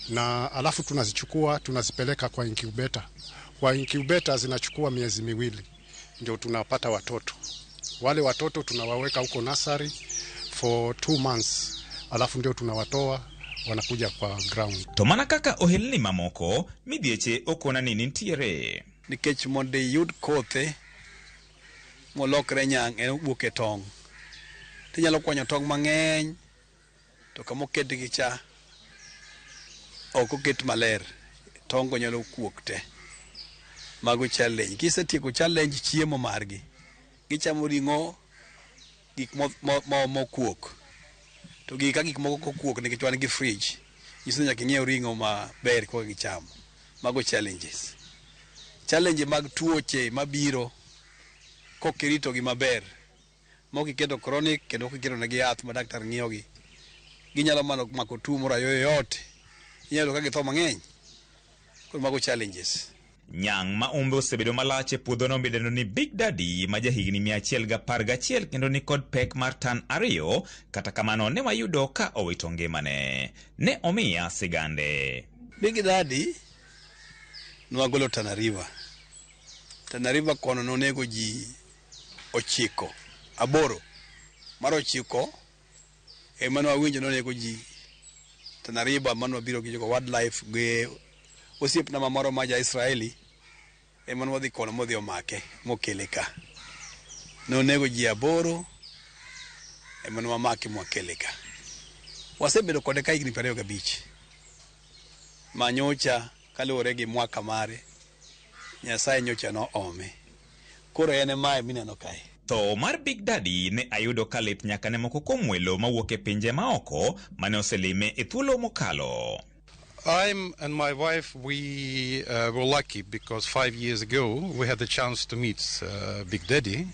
na alafu tunazichukua tunazipeleka kwa incubator. Kwa incubator zinachukua miezi 2 ndio tunapata watoto. Wale watoto tunawaweka huko nursery for 2 months, alafu ndio tunawatoa wanakuja kwa ground. To mana kaka ohelni mamoko midhieche okona ni nitiere. Nikech mondo iyud kothe molokre nyang' en wuok e tong'. Tinyalo kwanyo tong' mang'eny to kama oketgi cha ok oket maler, tong' go nyalo kuok te. Mago challenge. Kisetieko challenge chiemo margi, gichamo ring'o, gik mokuok. To gi ka gik moko kokuok nikech wan gi fridge, nyiso ni nyaka ing'iew ring'o maber koka gichamo. Mago challenges. Challenge mag tuoche mabiro kokiritogi maber, mokiketo chronic kendo okiketo negi yath ma daktar ng'iyogi, ginyalo mana mako tuo moro yoyote, inyalo ka githo mang'eny. Koro mago challenges. Nyang' ma umbe osebedo malach e puodhono midendo ni Big Daddy ma jahigni 111 kendo ni kod pek mar tan 2. Kata kamano ne wayudo ka owito ngimane. Ne omiya sigande. Big Daddy nwagolo Tana River. Tana River kono nonego ji 9, 8. Mar 9 ema nwawinjo nonego ji Tana River, mano wabiro gi jogo wildlife gi osiepna mamoro ma ja Israeli Ema ne wadhi kono modhi omake mokele ka. Nonego ji 8 ema ne wamake mwakele ka. Wasebedo kode ka higni 25. Manyocha kaluwore gi mwaka mare, Nyasaye nyocha noome. Koro en mae mineno kae. Tho mar Big Daddy ne ayudo ka lit nyaka ne moko kuom welo mawuok e pinje maoko mane oselime e thuolo mokalo. I'm and my wife, we were lucky because 5 years ago we had the chance to meet Big Daddy,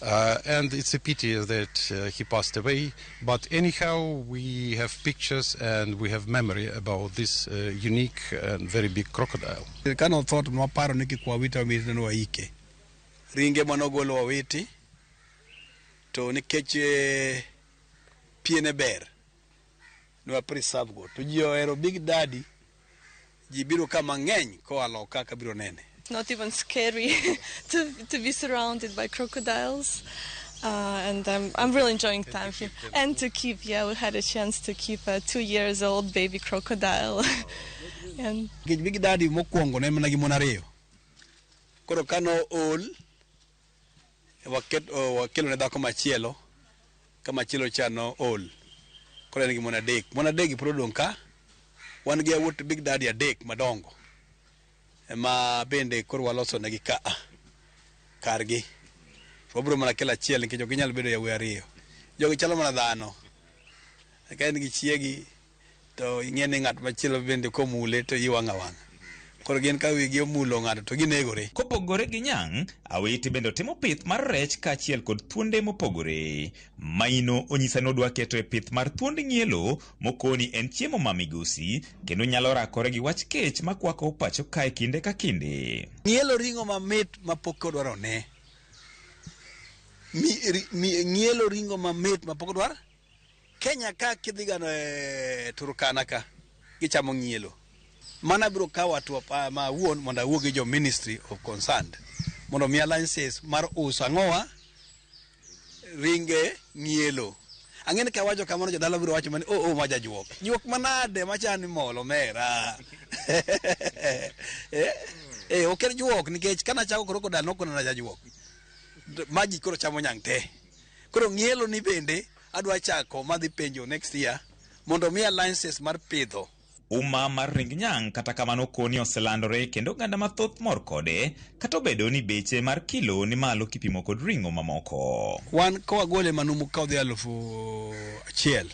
and it's a pity that he passed away. But anyhow, we have pictures and we have memory about this unique and very big crocodile. Kano thought mwaparo ni kik wawit awita ni waike. Ringe manogolo wawiti to nikech piene ber. Nwa preserve go. To ji ohero Big Daddy, ji biro ka mang'eny koa loka ka biro nene. It's not even scary to be surrounded by crocodiles, and I'm really enjoying time here. And to keep, yeah, we had a chance to keep a 2-year-old baby crocodile. And Big Daddy mokwongo ne mana gi mon ariyo. Koro kano ol, wakelo ne dhako machielo, ka machielo cha no ol. Koro en gi mon adek. Mon adek gi pod odong' ka. Wan gi yawuot Big Daddy adek madongo. Ema bende koro waloso negi ka kargi. Wabiro mana kelo achiel nikech ok ginyal bedo yawuoyi ariyo. Jogi chalo mana dhano. Ka en gi chiegi to ing'e ni ng'at machielo bende komule to iyi wang' awang'a. Koro gin ka wigi omulo ng'ato to ginegore. Kopogore gi nyang', Awiti bende otimo pith mar rech kaachiel kod thuonde mopogore. Maino onyisa ni odwa keto e pith mar thuond ng'ielo mokoni en chiemo ma migosi kendo nyalo rakore gi wach kech makwako pacho kae kinde ka kinde. Ng'ielo ring'o mamit mapok odwaro ne. Ng'ielo ring'o mamit mapok odwar. Kenya ka kidhi gano e Turkana ka gichamo ng'ielo. Mana biro kawo hatua ma awuon mondo awuo gi jo Ministry of Concerned mondo miya license mar uso ang'owa ringe ng'ielo. Ang'e ni kawacho kamano jodala biro wacho mani oh ma jajuok. Juok manade machani molo mera. Ok en juok nikech kana chako crocodile nokona na jajuok. Maji koro chamo nyang' te. Koro ng'ielo ni bende adwa chako madhi penjo next year mondo miya license mar pidho. Uma mar ring nyang' kata kamano koni oselandore kendo oganda mathoth mor kode kata obedo ni beche mar kilo ni malo kipimo kod ring'o mamoko. Wan ka wagole manumu ka odhi 1,000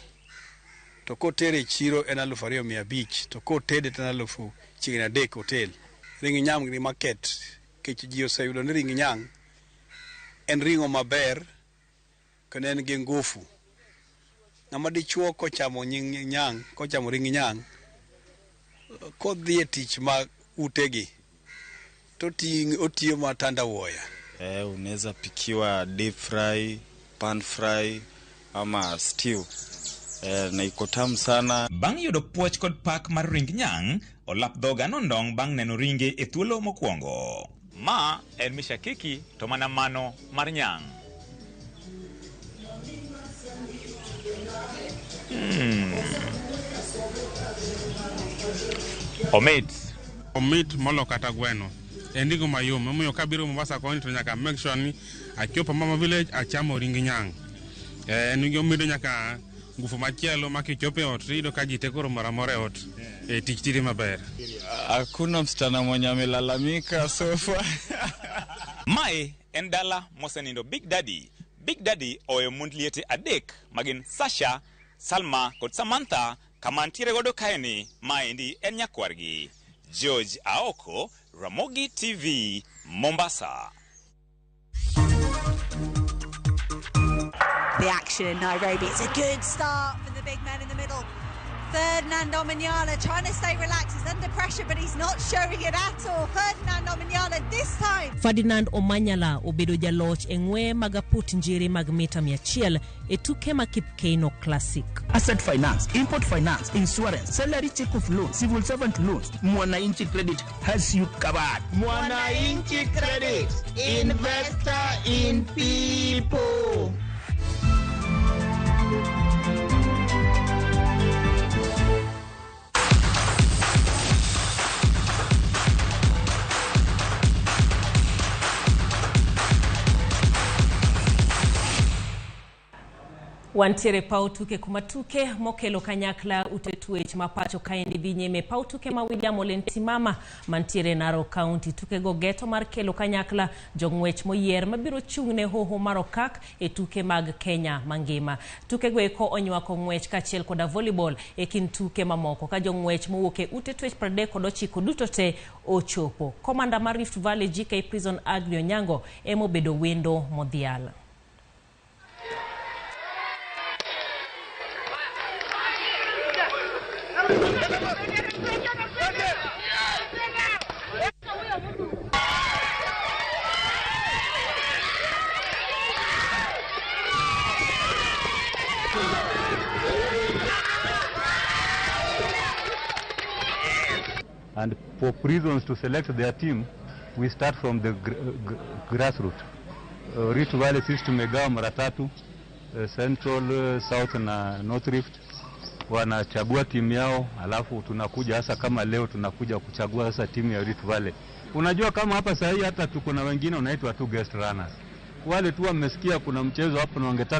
to kotere e chiro en 2,500 to kotede to en 3,500 hotel. Ring nyang' ni market kech ji oseyudo ni ring nyang' en ring'o maber kendo en gi ngufu. Ng'ama dichuo kochamo nyang' kochamo ring nyang' kodhi e tich ma utegi to otiyo matanda wuoya. Unaweza pikiwa deep fry, pan fry ama stew. Na iko tamu sana. Bang' yudo puoch kod pak mar ring nyang', olap dhoga nondong' bang' neno ringe e thuolo mokwongo. Ma en mishakiki to mana mano mar nyang'. Omit. Omit molo kata gweno. En ring'o mayom, emomiyo kabiro Mombasa koni to nyaka make sure ni achopo Mama Village achamo ring nyang'. En ring'o omedo nyaka ngufu machielo ma kichopo e ot iyudo ka ji te koro moro amora e ot. Tich tire maber. Hakuna msichana mwenye amelalamika so far. Mae en dala mosenindo Big Daddy. Big Daddy oweyo mond liete adek magin Sasha, Salma kod Samantha kama ntiere godo kaeni maendi en nyakwargi. George Aoko, Ramogi TV, Mombasa. The action in Nairobi. It's a good start for the big man in the middle. Ferdinand Omanyala trying to stay relaxed. He's under pressure, but he's not showing it at all. Ferdinand Omanyala this time. Ferdinand Omanyala obedo jaloch e ng'we mag aput njiri mag mita 100 e tuke ma Kipkeino Classic. Asset Finance, Import Finance, Insurance, Salary Check of Loan, Civil Servant Loans, Mwananchi Credit has you covered. Mwananchi Credit, investor in people. Wantiere paw tuke kuma tuke mokelo kanyakla ute twech ma pacho kaendi dhi nyime paw tuke ma William Ole Ntimama mantiere Narok County. Tukego geto mar kelo kanyakla jong'wech moyier mabiro chung' ne hoho mar okak e tuke mag Kenya mangima. Tukego eko onywako ng'wech kaachiel koda volleyball e kind tuke mamoko ka jong'wech mowuok e ute twech 39 duto te ochopo. Komanda mar Rift Valley GK Prison Agri Onyango emobedo wendo modhial. And for prisons to select their team, we start from the grassroots. Rift Valley sisi tumegawa mara tatu, Central, South na North Rift. Wanachagua timu yao, alafu tunakuja hasa kama leo tunakuja kuchagua sasa timu ya Rift Valley. Unajua kama hapa sahii hata tuko na wengine wanaitwa tu guest runners. Wale tu wamesikia kuna mchezo hapo na wangetaka